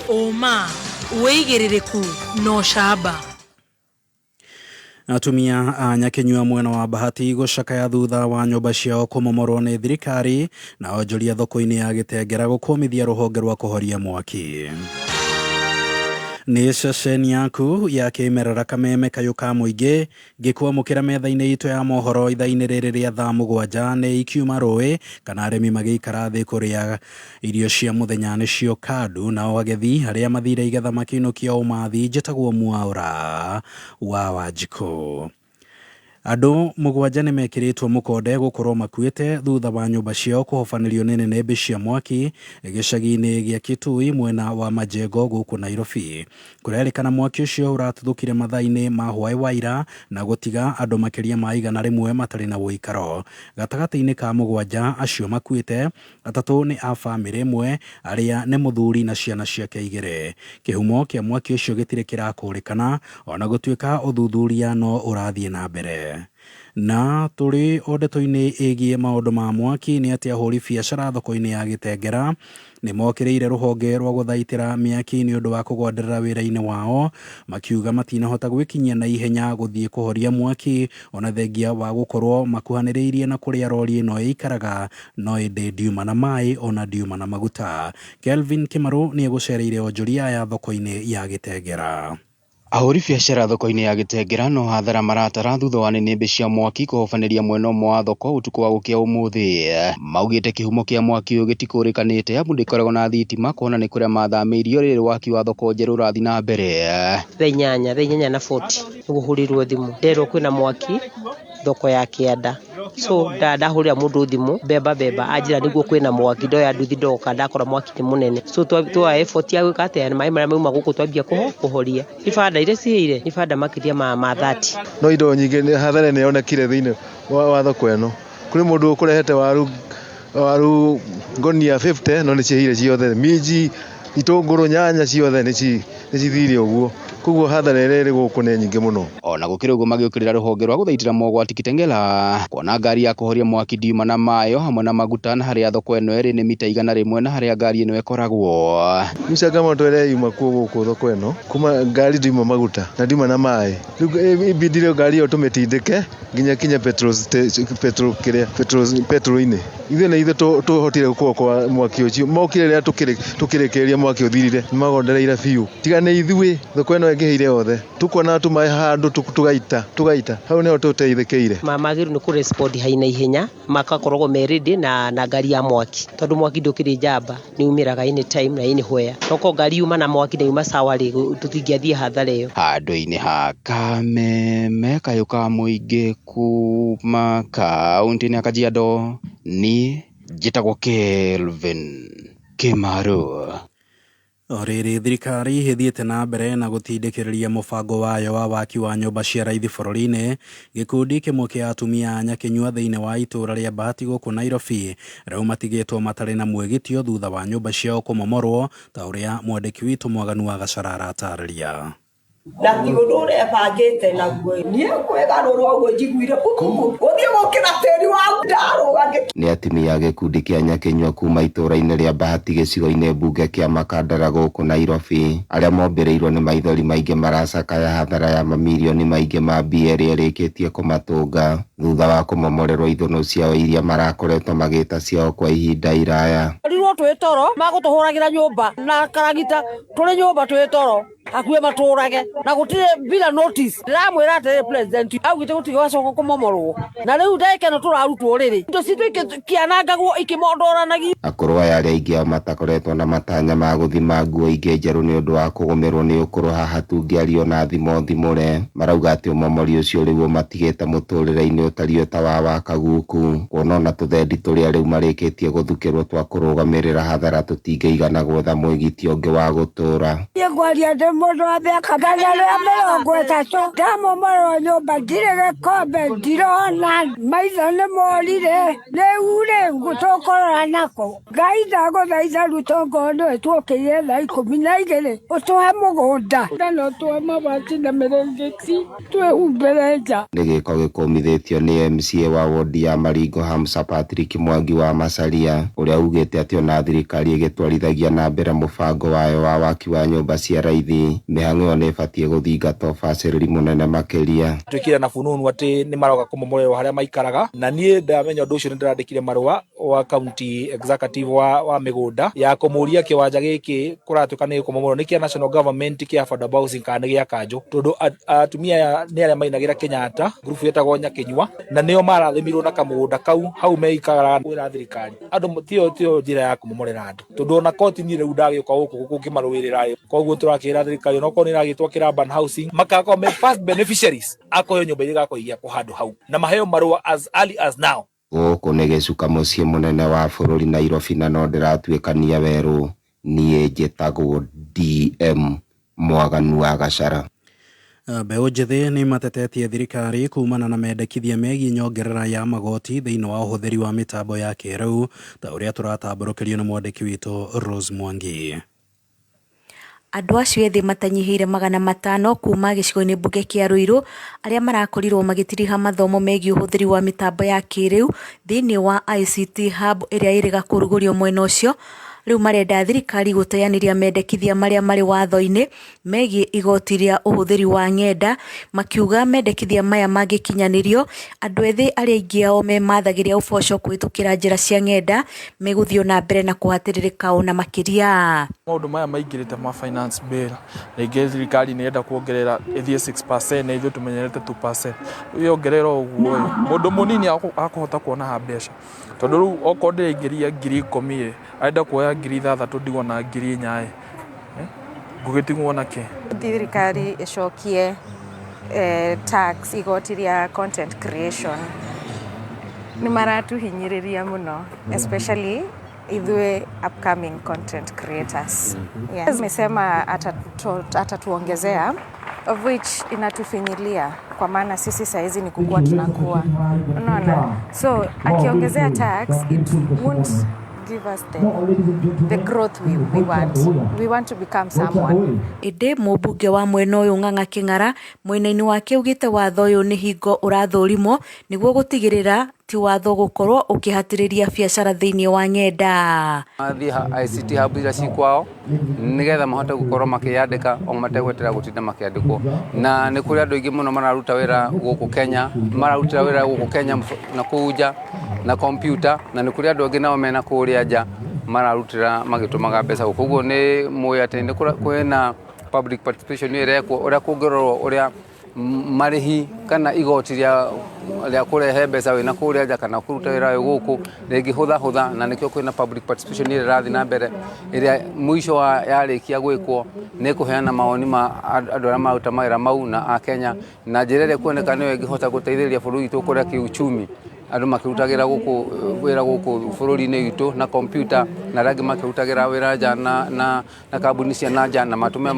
Ũma wĩigĩrĩrĩku na ũcamba. Atumia a Nyakinyua mwena wa Bahati gũcakaya thutha wa nyũmba ciao kũmomorwo nĩ thirikari na onjoria thoko-inĩ ya Gĩtengera gũkũmithia rũhonge rwa kũhoria mwaki. Nĩ ceceni yaku ya kĩmerera kameme kayũ ka mũingĩ ngĩkwamũkĩra metha-inĩ itũ ya mohoro ithaa-inĩ rĩrĩ rĩa thaa 7 nĩ ikiuma rũĩ kana arĩmi magĩikara thĩ kũrĩa irio cia mũthenya nĩcio kandu nao agethi arĩa mathire igetha makĩinũkia ũmathi. Njĩtagwo Mwaũra wa Wanjikũ. Andũ 7 nĩ mekĩrĩtwo mũkonde gũkorwo makuĩte thutha wa nyũmba ciao kũhobanĩrio nĩ nĩnĩmbĩ cia mwaki gĩcagi-inĩ gĩa Kitui mwena wa Majengo gũkũ Nairobi. Kũrerĩkana mwaki ũcio ũratuthũkire mathaa-inĩ ma hwaĩ wa ira na gũtiga andũ makĩria ma 100 matarĩ na ũikaro. Gatagatĩ-inĩ ka 7 acio makuĩte, 3 nĩ a bamĩrĩ ĩmwe arĩa nĩ mũthuri na ciana ciake 2. Kĩhumo kĩa mwaki ũcio gĩtirĩ kĩrakũrĩkana ona gũtuĩka ũthuthuria no ũrathiĩ na mbere. Na tũrĩ o ndeto-inĩ ĩgiĩ maũndũ ma mwaki nĩ atĩ ahũri biacara thoko-inĩ ya Gĩtengera nĩ mokĩrĩire rũhonge rwa gũthaitĩra mĩaki nĩ ũndũ wa kũgwanderera wĩra-inĩ wao makiuga matinahota gwĩkinyia na ihenya gũthiĩ kũhoria mwaki ona thengia wa gũkorwo makuhanĩrĩirie na kũrĩa rori ĩno ĩikaraga no ĩndĩ ndiuma na maĩ ona ndiuma na maguta. Kelvin Kĩmarũ nĩ egũcereire onjoria aya thoko-inĩ ya Gĩtengera. Ahũri biacara thoko-inĩ ya Gĩtengera no hathara maratara thutha wa nĩnĩmbĩ cia mwaki kũhobanĩria mwena ũmwe wa thoko ũtukũ wa gũkĩa ũmũthĩ. Maugĩte kĩhumo kĩa mwaki ũyũ gĩtikũrĩkanĩte amu ndĩkoragwo na thitima kuona nĩ kũrĩa mathamĩirio rĩrĩ waki wa thoko njerũ ũrathiĩ na mbere. Thaa inyanya na 40 nĩguo hũrĩrwo thimũ nderwo kwĩna mwaki thoko ya kĩanda so ndahũrĩra mũndũ thimũ beba anjĩra nĩguo kwĩna mwaki ndoya nduthi ndoka ndakora mwaki nĩ mũnene so twoya effort ya gwĩka atĩa maĩ marĩa mauma gũkũ twambia kũhoria ibanda iria cihĩire ibanda makĩria ma 30. No indo nyingĩ hathara nĩ yonekire thĩinĩ wa thoko ĩno. Kũrĩ mũndũ ũkũrehete waru ngonia 50 no nĩ cihĩire ciothe, minji, itũngũrũ, nyanya ciothe nĩ cithire ũguo. Koguo hathara ĩrĩa ĩrĩ gũkũ nĩ nyingĩ mũno. Ona gũkĩrĩ ũguo magĩũkĩrĩra rũhonge rwa gũthaitĩra mogwati Kitengela kuona ngari ya kũhoria mwaki ndiuma na mayo hamwe na maguta na harĩa thoko ĩno ĩrĩ nĩ mita 100 na harĩa ngari ĩno ĩkoragwo. Rĩu changamoto ĩrĩa yuma kuo gũkũ thoko ĩno kuma ngari ndiuma maguta na ndiuma na maĩ, rĩu ibindire ngari ĩyo tũmĩtindĩke nginya kinya petrol petrol kĩrĩa petrol petrol-inĩ. Ithuĩ nĩ ithuĩ tũhotire kuokoa mwaki ũcio, mokire rĩrĩa tũkĩrĩkĩrĩria mwaki ũthirire, nĩmagondereire biũ. Tiga nĩ ithuĩ thoko ĩno ĩngĩhĩire yothe, tũkuona tũmaĩ handũ tũgaita tũgaita, hau nĩho tũteithĩkĩire. Magĩrĩirwo nĩ kũrespond hai na ihenya, magakoragwo me ready na ngari ya mwaki, tondũ mwaki ndũkĩrĩ njamba, nĩ umĩraga anytime na anywhere. Okorwo ngari yuma na mwaki na yuma sawa rĩ, tũtingĩathiĩ hathara ĩyo. Handũ-inĩ ha Kameme kayũ ka mũingĩ kuma kaũntĩ-inĩ ya Kajiado, niĩ njĩtagwo Kelvin Kĩmaru. O rĩrĩ, thirikari ĩthiĩte na mbere na gũtindĩkĩrĩria mũbango wayo wa waki wa nyũmba cia raithi bũrũri-inĩ. Gĩkundi kĩmwe kĩa atumia a Nyakĩnyua thĩinĩ wa itũũra rĩa Bahati gũkũ Nairobi rĩu matigĩtwo matarĩ na mwĩgitio thutha wa nyũmba ciao kũmomorwo ta ũrĩa mwandĩki witũ Mwaganu wa Gacara aratarĩria. Na ti ũndũ ũrebangĩte naguo. Niĩ kwĩgarũrwo ũguo njiguire pupupu gũthiĩ gũkĩra tĩri wa ndarũga. Nĩ atumia a gĩkundi kĩa Nyakĩnyua kuma itũũra-inĩ rĩa Bahati gĩcigo-inĩ mbunge kĩa Makandara gũkũ Nairobi, arĩa mombĩrĩirwo nĩ maithori maingĩ maracakaya hathara ya mamirioni maingĩ ma mbia ĩrĩa ĩrĩkĩtie kũmatũnga thutha wa kũmomorerwo ithũnũ ciao iria marakoretwo magĩta ciao kwa ihinda iraya. Rirwo twĩ toro magũtũhũragĩra nyũmba na karagita, tũrĩ nyũmba twĩ toro hakuhĩ matũrage na gũtirĩ bila notice. Ndĩramwĩra atĩrĩ, president augĩte gũtirĩ gwacoka kũmomorwo, na rĩu ndagĩka ĩno tũrarutwo rĩrĩ indo citũ ikĩanangagwo ikĩmondoranagio. Akũrũ aya arĩa aingĩ ao matakoretwo na matanya ma gũthima nguo ingĩ njerũ nĩ ũndũ wa kũgũmĩrwo nĩ ũkũrũ haha tungĩario na thimo thimũre, marauga atĩ ũmomori ũcio rĩu ũmatigĩte mũtũrĩre-inĩ ũtariĩ ta wa wakaguku, kuona ona tũthendi tũrĩa rĩu marĩkĩtie gũthukĩrwo twa kũrũgamĩrĩra hathara tũtingĩigana gwetha mwĩgitio ũngĩ wa gũtũra. Niĩ ngwaria ndĩ mũndũ wa mĩaka 130, ndamomorwo nyũmba ndirĩ gĩkombe, ndirona, maitho nĩ morire, rĩu rĩ tũkũrora nako. Ngai ndagũthaitha Ruto ngorwo nĩwe tuokĩrire thaa 12 ũtũhe mũgũnda na no tũhe mabati na mĩrĩngĩti twĩhumbĩre nja. Nĩ gĩko gĩkũmithĩtio nĩ MCA wa wodi ya Maringo Hamsa Patrick Mwangi wa Macharia, ũrĩa ugĩte atĩ ona thirikari ĩgĩtwarithagia na mbere mũbango wayo wa waki wa nyũmba cia raithi, mĩhang'o ĩyo nĩ ĩbatiĩ gũthingata ũbacĩrĩri mũnene makĩria. Twĩkire na fununu atĩ nĩ maroka kũmomorerwo harĩa maikaraga, na niĩ ndamenya ũndũ ũcio nĩ ndĩrandĩkire marũa wa county executive wa mĩgũnda ya kũmũria kĩwanja gĩkĩ kũratuĩka nĩ gĩkũmomorwo nĩ kĩa national government kĩa affordable housing kana nĩ gĩa kanjũ, tondũ atumia aya nĩ arĩa mainagĩra Kenyatta group ĩtagwo Nyakĩnyua, na nĩo marathimirwo na kamũgũnda kau hau meikaraga kwĩra thirikari andũ tiyo njĩra ya kũmomorera andũ, tondũ ona koti niĩ rĩu ndagĩũka gũkũ gũkĩmarũĩrĩra. Koguo tũrakĩra thirikari onokorwo nĩ ĩragĩtwakĩra urban housing makakorwo me first beneficiaries akũheo nyũmba iria igakorwo igĩakwo handũ hau na maheo marũa as early as now. Gũkũ nĩ gĩcuka mũciĩ mũnene wa bũrũri Nairobi, na no ndĩratuĩkania werũ. Niĩ njĩtagwo DM Mwaganu wa Gacara. Mbeũ njĩthĩ nĩ matetetie thirikari kumana na mendekithia megiĩ nyongerera ya magoti thĩinĩ wa ũhũthĩri wa mĩtambo ya kĩrĩu ta ũrĩa tũratambũrũkĩrio nĩ mwandĩki witũ Rose Mwangi. Andũ acio ethĩ matanyihĩire 500 kuma gĩcigo-inĩ mbunge kĩa Ruiru arĩa marakorirwo magĩtiriha mathomo megiĩ ũhũthĩri wa mĩtambo ya kĩrĩu thĩinĩ wa ICT Hub ĩrĩa ĩrĩga kũrugũrio mwena ũcio, rĩu marenda thirikari gũteanĩria mendekithia marĩa marĩ watho-inĩ megiĩ igoti rĩa ũhũthĩri wa ng'enda, makiuga mendekithia maya mangĩkinyanĩrio andũ ethĩ arĩa aingĩ ao memathagĩria ũboco kũhĩtũkĩra njĩra cia ng'enda megũthiĩ na mbere na kũhatĩrĩrĩka ona makĩria. Maũndũ maya maingĩrĩte ma finance bill, rĩngĩ thirikari nĩ ĩrenda kuongerera ĩthiĩ 6% na ithuĩ tũmenyerete 2%. Rĩu yongerera ũguo ĩ, mũndũ mũnini akũhota kuona ha mbeca, tondũ rĩu okorwo ndĩraingĩria 10,000 ĩ, arenda kuoya 6,000 ndigwo na 4,000 ĩ, ngũgĩtigwo na kĩ? Thirikari ĩcokie tax igoti rĩa content creation. Nĩ maratuhinyĩrĩria mũno, especially ithuĩ upcoming content creators. Yeah. Amesema atatuongezea, of which inatufinyilia kwa maana sisi saizi ni kukua tunakuwa, unaona? So akiongezea tax it won't give us the growth we want. We want to become someone. Ĩndĩ mũmbunge wa mwena ũyũ Ng'ang'a Kĩng'ara mwena-inĩ wake augĩte watho ũyũ nĩ hingo ũrathũrimwo nĩguo gũtigĩrĩra ti watho gũkorwo ũkĩhatĩrĩria biacara thĩinĩ wa ng'enda. Mathiĩ ICT hub iria ci kwao nĩgetha mahote gũkorwo makĩyandĩka o mategweterera gũtinda makĩandĩkwo. Na nĩ kũrĩ andũ aingĩ mũno mararuta wĩra gũkũ Kenya, mararutĩra wĩra gũkũ Kenya na kũu nja na kompiuta, na nĩ kũrĩ andũ angĩ nao mena kũrĩa nja mararutĩra magĩtũmaga mbeca gũkũ. Ũguo nĩ mũĩ atĩ nĩ kwĩna public participation ĩrekwo ũrĩa kũngĩrorwo ũrĩa marĩhi kana igoti rĩa kũrehe mbeca wĩna kũrĩa nja kana kũruta wĩra wĩ gũkũ rĩngĩhũthahũtha, na nĩkĩo kwĩna public participation ĩrĩa ĩrathiĩ na mbere ĩrĩa mũico wa yarĩkia gwĩkwo nĩ kũheana mawoni ma andũ arĩa maruta mawĩra mau na a Kenya na njĩra ĩrĩa ĩkuoneka nĩyo ĩngĩhota gũteithĩrĩria bũrũri witũ kũrĩa kĩuchumi, andũ makĩrutagĩra gũkũ wĩra gũkũ bũrũri-inĩ witũ na kompiuta na arĩa angĩ makĩrutagĩra wĩra nja na kambuni cia na nja na matũme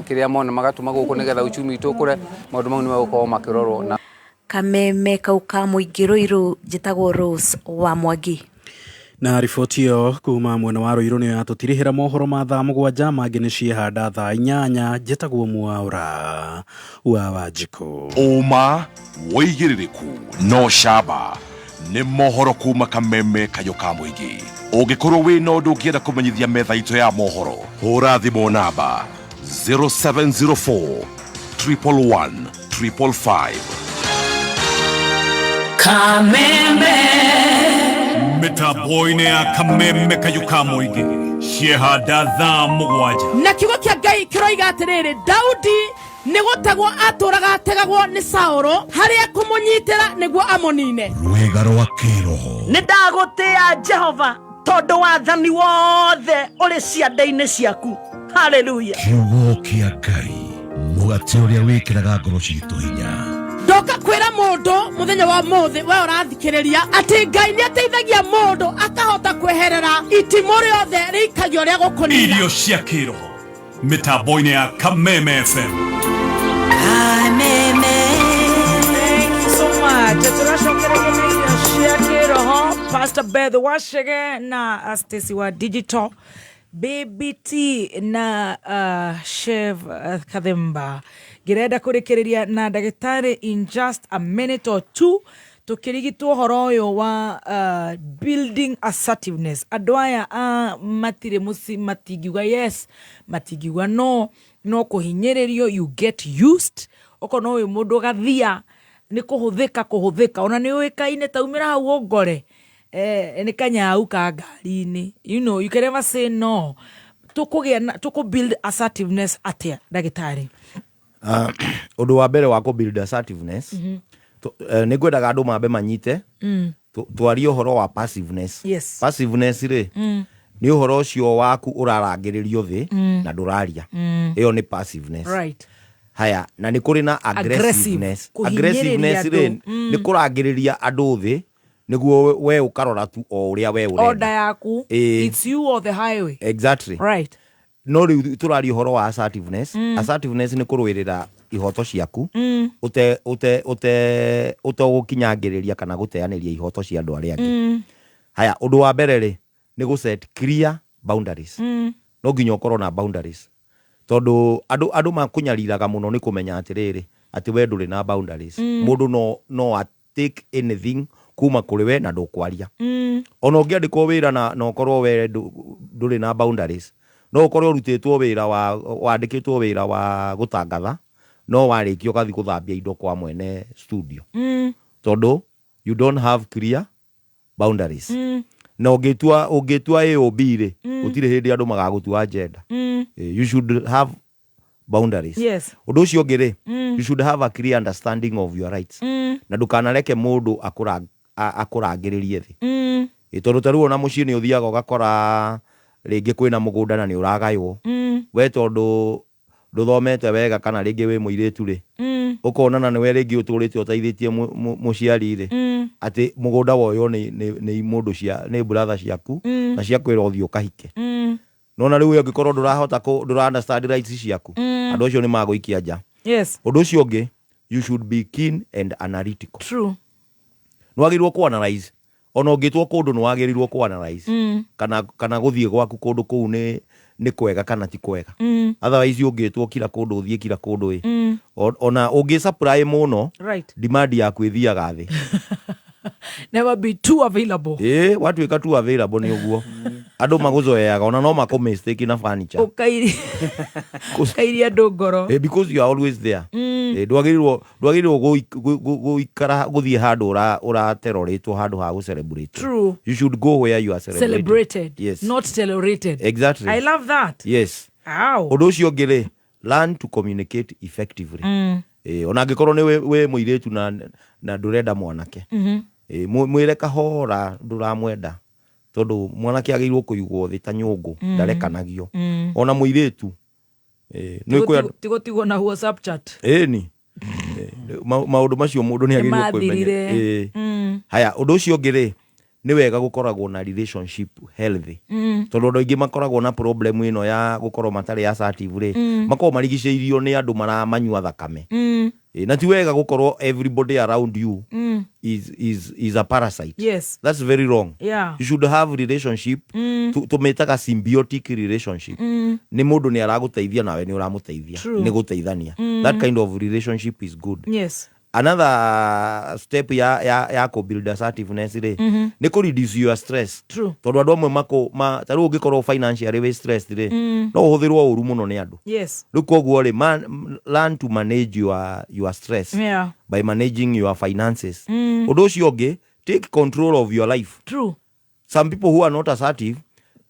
kĩrĩa mona magatũma gũkũ nĩgetha uchumi witũ ũkũre. Maũndũ mau nĩ megũkorwo makĩrorwo na Kameme kau ka mũingĩ Ruiru, njĩtagwo Rose wa Mwangi. Na riboti ĩyo kuma mwena wa Ruiru nĩyo yatũtirihĩra mohoro ma thaa 7, mangĩ nĩ ciehanda thaa 8. Njĩtagwo Mwaura wa Wanjikũ. Ũma wĩigĩrĩrĩku no camba nĩ mohoro kuma Kameme kayũ ka mũingĩ. Ũngĩkorwo wĩna ũndũ ũngĩenda kũmenyithia metha itũ ya mohoro, hũra thimũ namba 0704 111 555. Kameme. Mĩtambo-inĩ ya Kameme kayũ ka mũingĩ ciehanda thaa 7. Na kiugo kĩa Ngai kĩroiga atĩrĩrĩ, Daudi nĩ gũtegwo atũraga ategagwo nĩ Saũlũ harĩa kũmũnyitĩra nĩguo amũnine. Rwĩga rwa kĩroho. Nĩ ndagũtĩa Jehova tondũ wathani wothe ũrĩ ciande-inĩ ciaku. Hallelujah. Kiugo kĩa Ngai, mũgate ũrĩa wĩkĩraga ngoro citũ hinya. Ndoka kwĩra mũndũ mũthenya wa mũthĩ we ũrathikĩrĩria atĩ Ngai nĩ ateithagia mũndũ akahota kweherera itimũ rĩothe rĩikagio rĩa gũkũnina. Irio cia kĩroho mĩtambo-inĩ ya Kameme FM. Kameme. Thank you so much. Tũracokereria na irio cia kĩroho Pastor Beth Wachege na Stacy wa Digital BBT na Chef Kathemba. Ngĩrenda kũrĩkĩrĩria na ndagĩtarĩ in just a minute or two tukirigitwo horo ũyũ wa building assertiveness. Andũ aya matirĩ mũci, matingiuga yes, matingiuga no, no kũhinyĩrĩrio, you get used. Okorwo no wĩ mũndũ gathia nĩ kũhũthĩka kũhũthĩka, ona nĩ ũĩkaine taumĩra hau ũngore nĩ kanyau ka ngari-inĩ, you know, you can never say no. Tũkũgĩa na tũkũ build assertiveness atĩa, ndagĩtarĩ? Ũndũ wa mbere wa kũ build assertiveness, nĩ ngwendaga andũ mambe manyite twarie ũhoro wa passiveness. Passiveness rĩ, nĩ ũhoro ũcio waku ũrarangĩrĩrio thĩ na ndũraria. Ĩyo nĩ passiveness. Haya, na nĩ kũrĩ na aggressiveness. Kũhinyĩrĩria Aggressiveness rĩ, andũ. Nĩ kũrangĩrĩria andũ thĩ nĩguo we ũkarora tu o ũrĩa we ũrenda. Order yaku. It's you or the highway. Exactly. No rĩu tũraria ũhoro wa assertiveness. Assertiveness nĩ kũrũĩrĩra ihoto ciaku ũte ũte ũte ũtegũkinyangĩrĩria kana gũteanĩria ihoto cia andũ arĩa angĩ. Haya, ũndũ wa mbere rĩ, nĩ gũ set clear boundaries. No nginya ũkorwo na boundaries, tondũ andũ makũnyariraga mũno nĩ kũmenya atĩrĩrĩ, atĩ we ndũrĩ na boundaries. Mũndũ no a take anything kuma kũrĩ we na ndũkwaria. Ona ũngĩandĩkwo wĩra na ũkorwo we ndũrĩ na boundaries, no ũkorwo ũrutĩtwo wĩra wa wandĩkĩtwo wĩra wa gũtangatha, no warĩkia ũgathiĩ gũthambia indo kwa mwene studio, tondũ you don't have clear boundaries. Na ũngĩtua A or B rĩ, gũtirĩ hĩndĩ andũ magagũtua agenda. You should have boundaries. Ũndũ ũcio ũngĩ rĩ, you should have a clear understanding of your rights, na ndũkanareke mũndũ akũrangĩrĩrie thĩ. Tondũ ta rĩu ona mũciĩ nĩ ũthiaga ũgakora rĩngĩ kwĩna mũgũnda na nĩ ũragaywo. We tondũ ndũthomete wega kana rĩngĩ wĩ mũirĩtu rĩ, ũkona na nĩwe rĩngĩ ũtũrĩte ũteithĩtie mũciari rĩ, atĩ mũgũnda woywo nĩ mũndũ cia nĩ brother ciaku na ciakwĩra ũthiĩ ũkahike. Nona rĩu ũngĩkorwo ndũrahota ndũra understand rights ciaku, andũ acio nĩ magũikia nja. Ũndũ ũcio ũngĩ, you should be keen and analytical. Nĩwagĩrĩirwo kũ analyze Ona ũngĩtwo kũndũ nĩ wagĩrĩirwo kũ analyze kana gũthiĩ gwaku kũndũ kũu nĩ kwega kana ti kwega. Otherwise ũngĩtwo kila kũndũ ũthiĩ kila kũndũ ĩ, ona ũngĩ supply mũno, demand yaku ĩthiaga thĩ. Never be too available. Ĩ, watuĩka tu available nĩ ũguo andũ magũzoeaga, ona no makũ mistake na furniture. Ũkairia andũ ngoro. Because you are always there. Ndwagĩrĩirwo gũikara gũthiĩ handũ ũraterorĩtwo handũ ha gũ-celebrate. You should go where you are celebrated. Celebrated. Yes. Not tolerated. Exactly. I love that. Yes. Ow. Ũndũ ũcio ũngĩ rĩ, learn to communicate effectively. Ona angĩkorwo nĩ wĩ mũirĩtu na ndũrenda mwanake, mwĩre kahora ndũramwenda, tondũ mwanake agĩrĩirwo kũigwo thĩ ta nyũngũ, ndarekanagio. Ona mũirĩtu, nĩ kwĩ andũ- Tigũtigwo na WhatsApp chat. Ĩni. Maũndũ macio mũndũ nĩ agĩrĩirwo kwĩmenya. Nĩmathirire. Haya, ũndũ ũcio ũngĩ rĩ, nĩ wega gũkoragwo na relationship healthy, tondũ andũ aingĩ makoragwo na problem ĩno ya gũkorwo matarĩ assertive rĩ, makoragwo marigicĩirio nĩ andũ maramanyua thakame. Na ti wega gũkorwo everybody around you is a parasite. That's very wrong. You should have relationship, tũmĩtaga symbiotic relationship. Nĩ mũndũ nĩ aragũteithia nawe nĩ ũramũteithia. Nĩ gũteithania. That kind of relationship is good. Another step ya kũ build assertiveness rĩ, nĩ kũ reduce your stress. Tondũ andũ amwe ta rĩu ũngĩkorwo financially wĩ stressed rĩ, no ũhũthĩrwo ũru mũno nĩ andũ. Rĩu koguo rĩ, learn to manage your stress by managing your finances. Ũndũ ũcio ũngĩ, take control of your life. Some people who are not assertive,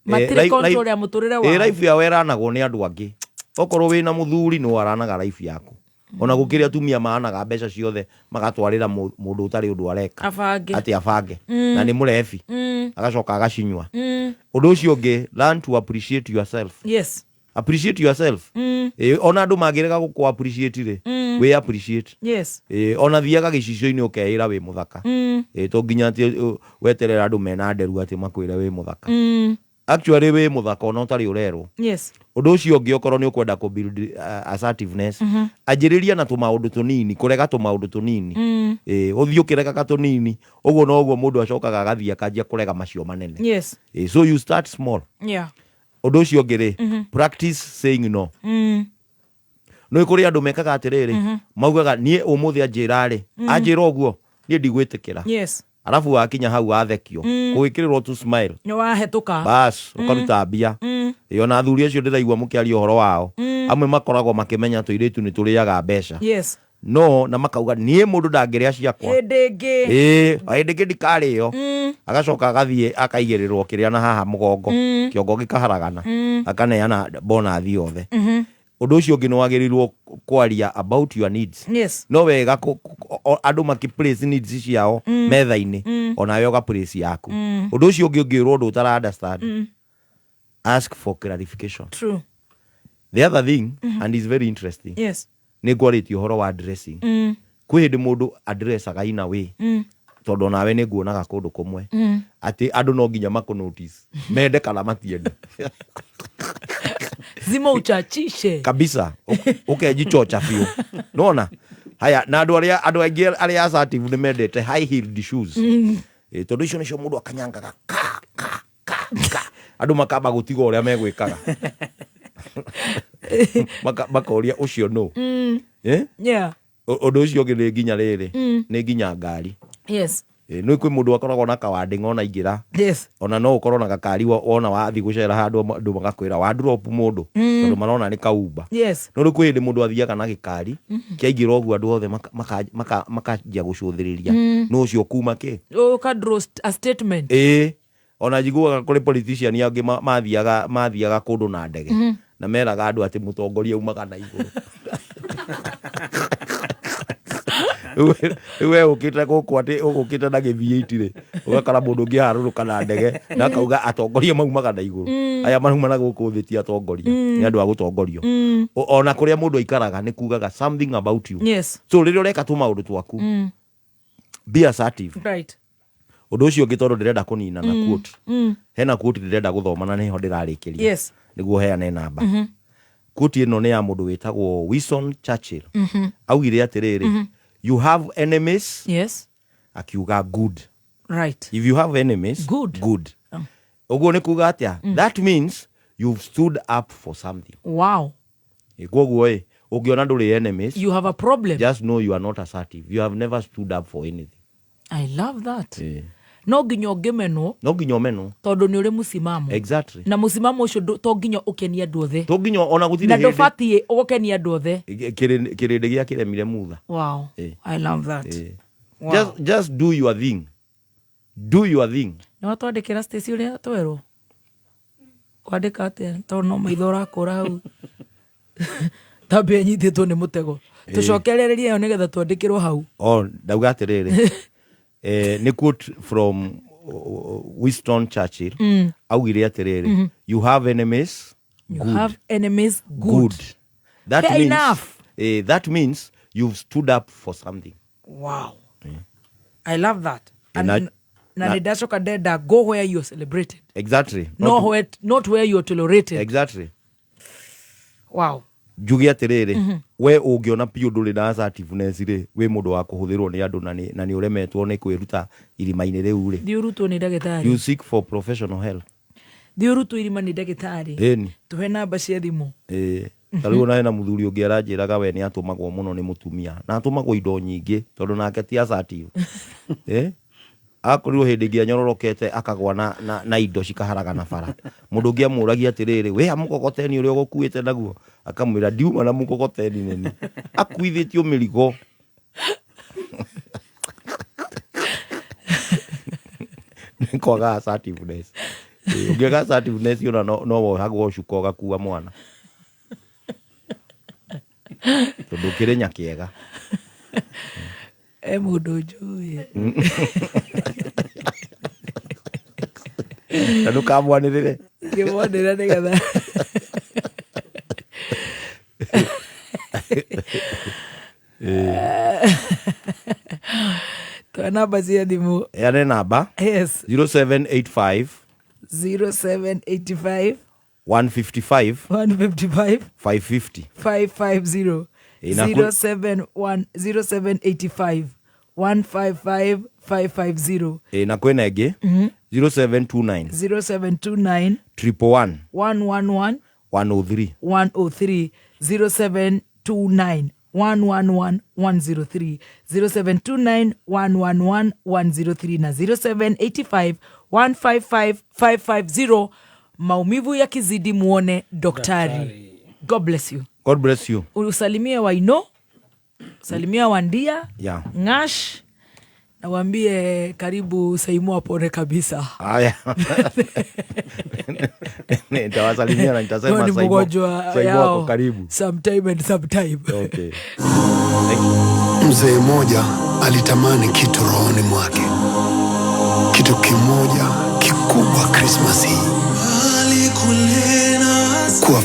Matirĩ control ya mũtũrĩre wao. Life yao ĩranagwo nĩ andũ angĩ. Okorwo wĩna mũthuri, nĩ waranaga life yaku. Ona gũkĩrĩ atumia maanaga mbeca ciothe magatwarĩra mũndũ ũtarĩ ũndũ areka. Abange. Atĩ abange. Na nĩ mũrebi. Agacoka agacinyua. Ũndũ ũcio ũngĩ, learn to appreciate yourself. Appreciate yourself. Ona andũ mangĩrega gũkũ appreciate rĩ, wĩ appreciate. Ona thiaga gĩcicio-inĩ ũkeĩra wĩ mũthaka. To nginya atĩ weterere andũ mena nderu atĩ makwĩre wĩ mũthaka. Actually wĩ mũthaka ona ũtarĩ ũrerwo. Ũndũ ũcio ũngĩ, okorwo nĩ ũkwenda kũ build assertiveness, anjĩrĩria na tũmaũndũ tũnini, kũrega tũmaũndũ tũnini. Ũthiĩ ũkĩregaga tũnini, ũguo noguo mũndũ acokaga agathiĩ akanjia kũrega macio manene. So you start small. Ũndũ ũcio ũngĩ rĩ, practice saying no. Nĩ kũrĩ andũ mekaga atĩrĩrĩ, maugaga niĩ ũmũthĩ anjĩra rĩ, anjĩra ũguo niĩ ndigwĩtĩkĩra. Arabu wakinya hau wathekio, gũgĩkĩrĩrwo tu smile, Nĩ wahĩtũka. Bas, ũkaruta mbia. Ona athuri acio ndĩraigua mũkĩaria ũhoro wao, amwe makoragwo makĩmenya tũirĩtu nĩ tũrĩaga mbeca, no na makauga niĩ mũndũ ndangĩrĩa ciakwa. Hĩndĩ ĩngĩ. Hĩndĩ ĩngĩ ndikarĩo. Agacoka agathiĩ akaigĩrĩrwo kĩrĩa na haha mũgongo, kĩongo gĩkaharagana, akaneana bonathi yothe. Ũndũ ũcio ũngĩ, nĩ wagĩrĩirwo kwaria about your needs. No wega andũ makĩ place needs ciao metha-inĩ, onawe ũga place yaku. Ũndũ ũcio ũngĩ, ũngĩrwo ũndũ ũtara understand, ask for clarification. The other thing, and is very interesting, nĩ ngwarĩtie ũhoro wa dressing. Kwĩ hĩndĩ mũndũ adressaga in a way, tondũ onawe nĩ nguonaga kũndũ kũmwe, atĩ andũ no nginya makũ notice, mende kana matiende. Zima uchachishe. Kabisa, ũkenjichocha biũ nona. Haya, na andũ arĩa, andũ aingĩ arĩa assertive nĩ mendete high heeled shoes. Tondũ icio nĩcio mũndũ akanyangaga ka ka ka ka, andũ makamba gũtiga ũrĩa megwĩkaga. Makoria ũcio nũ. Ũndũ ũcio ũngĩ nĩ nginya rĩrĩ, nĩ nginya ngari. Nĩ kwĩ mũndũ akoragwo na kawandĩng'a ona ingĩra, ona no ũkorwo na gakari wona wathiĩ gũcera handũ andũ magakwĩra wa drop mũndũ, tondũ marona nĩ kaumba. No rĩu kwĩ hĩndĩ mũndũ athiaga na gĩkari, kĩaingĩra ũguo andũ othe makanjia gũcũthĩrĩria, nũ ũcio kuma kĩ. Ũka draw a statement. Ĩĩ, ona njiguaga kũrĩ politician angĩ mathiaga kũndũ na ndege, na meraga andũ atĩ mũtongoria umaga na igũrũ. Rĩu we ũkĩte gũkũ atĩ ũgũkĩte na gĩ-V8 rĩ, ũgakora mũndũ ũngĩ ararũrũka na ndege na akauga atongoria maumaga na igũrũ. Aya marauma na gũkũ thĩ ti atongoria, nĩ andũ a gũtongorio. Ona kũrĩa mũndũ aikaraga nĩ kugaga something about you. So rĩrĩa ũreka tũmaũndũ twaku, be assertive. Ũndũ ũcio ũngĩ, tondũ ndĩrenda kũnina na quote, hena quote ndĩrenda gũthoma na nĩho ndĩrarĩkĩria, nĩguo heane namba. Quote ĩno nĩ ya mũndũ wĩtagwo Winston Churchill. Augire atĩrĩrĩ, "You have enemies," akiuga, "good." If you have enemies, Good. Good. Ũguo nĩ kuga atĩa? That means you've stood up for something. Koguo ĩ, ũngĩona ndũrĩ enemies, You have a problem. just know you are not assertive. You have never stood up for anything. I love that. No nginya ũngĩmenwo. No nginya ũmenwo. Tondũ nĩ ũrĩ mũsimamo. Na mũsimamo ũcio to nginya ũkenie andũ othe. To nginya ona gũtirĩ Na hĩndĩ ndũbatiĩ gũkenia andũ othe. Kĩrĩndĩ gĩa kĩremire mutha. I love that. Wow. Just do your thing, do your thing. Nĩ watwandĩkĩra, Stacy, ũrĩa twerwo kwandĩka atĩa, tondũ no maitho ũrakũra hau tambia nyitĩtwo nĩ mũtego. Tũcokererie ĩyo nĩgetha twandĩkĩrwo hau. Oh, ndauga atĩrĩrĩ, nĩ quote from Winston Churchill. Augire atĩrĩrĩ, "You have enemies, You good." have enemies, good. Good. That Fair means, enough. That means you've stood up for something. Wow, I love that. And Na- na nĩ ndacoka ndenda go where you're celebrated, not where you're tolerated. Wow. Njuge atĩrĩrĩ, we ũngĩona biũ ndũrĩ na assertiveness rĩ, wĩ mũndũ wa kũhũthĩrwo nĩ andũ na nĩ ũremetwo nĩ kwĩruta irima-inĩ rĩu rĩ, Thiĩ ũrutwo nĩ ndagĩtarĩ. You seek for professional help. Thiĩ ũrutwo irima nĩ ndagĩtarĩ. Ĩni. Tũhe namba cia thimũ. Ĩĩ, ta rĩu ona hena mũthuri ũngĩ aranjĩraga we nĩ atũmagwo mũno nĩ mũtumia na atũmagwo indo nyingĩ tondũ nake ti assertive. Akorirwo hĩndĩ ĩngĩ anyororokete akagwa na indo cikaharagana bara. Mũndũ ũngĩ amũragia atĩrĩrĩ, wĩ ha mũkokoteni ũrĩa ũgũkuĩte naguo? Akamwĩra, ndiuma na mũkokoteni, nini akuithĩtio mĩrigo. Nĩ kwaga assertiveness. Ũngĩaga assertiveness, ona no wohagwo cuka ũgakua mwana tondũ ũkĩrĩ nyakĩega. E mũndũ njũĩ. Na ndũkamwanĩrĩre. Ngĩmonĩra nĩgetha twa namba cia thimũ. Heane namba. 0785 0785 155 155 550. 550. 071 0785 155 550. Na kwĩna ĩngĩ, 0729 0729 111 111 103. 103. 0729 111 103, 0729 111 103 na 0785 155 550. Maumivu yakizidi, muone daktari. God bless you. God bless you. Usalimie Waino, salimia Wandia, Ng'ash, na waambie karibu Saimu apone kabisa. Haya, nitawasalimia na nitasema Ni Saimu mgonjwa Saimu yao. wako karibu. Sometime and sometime. Okay. Mzee mmoja alitamani kitu rohoni mwake, kitu kimoja kikubwa Krismasi hii, kuwa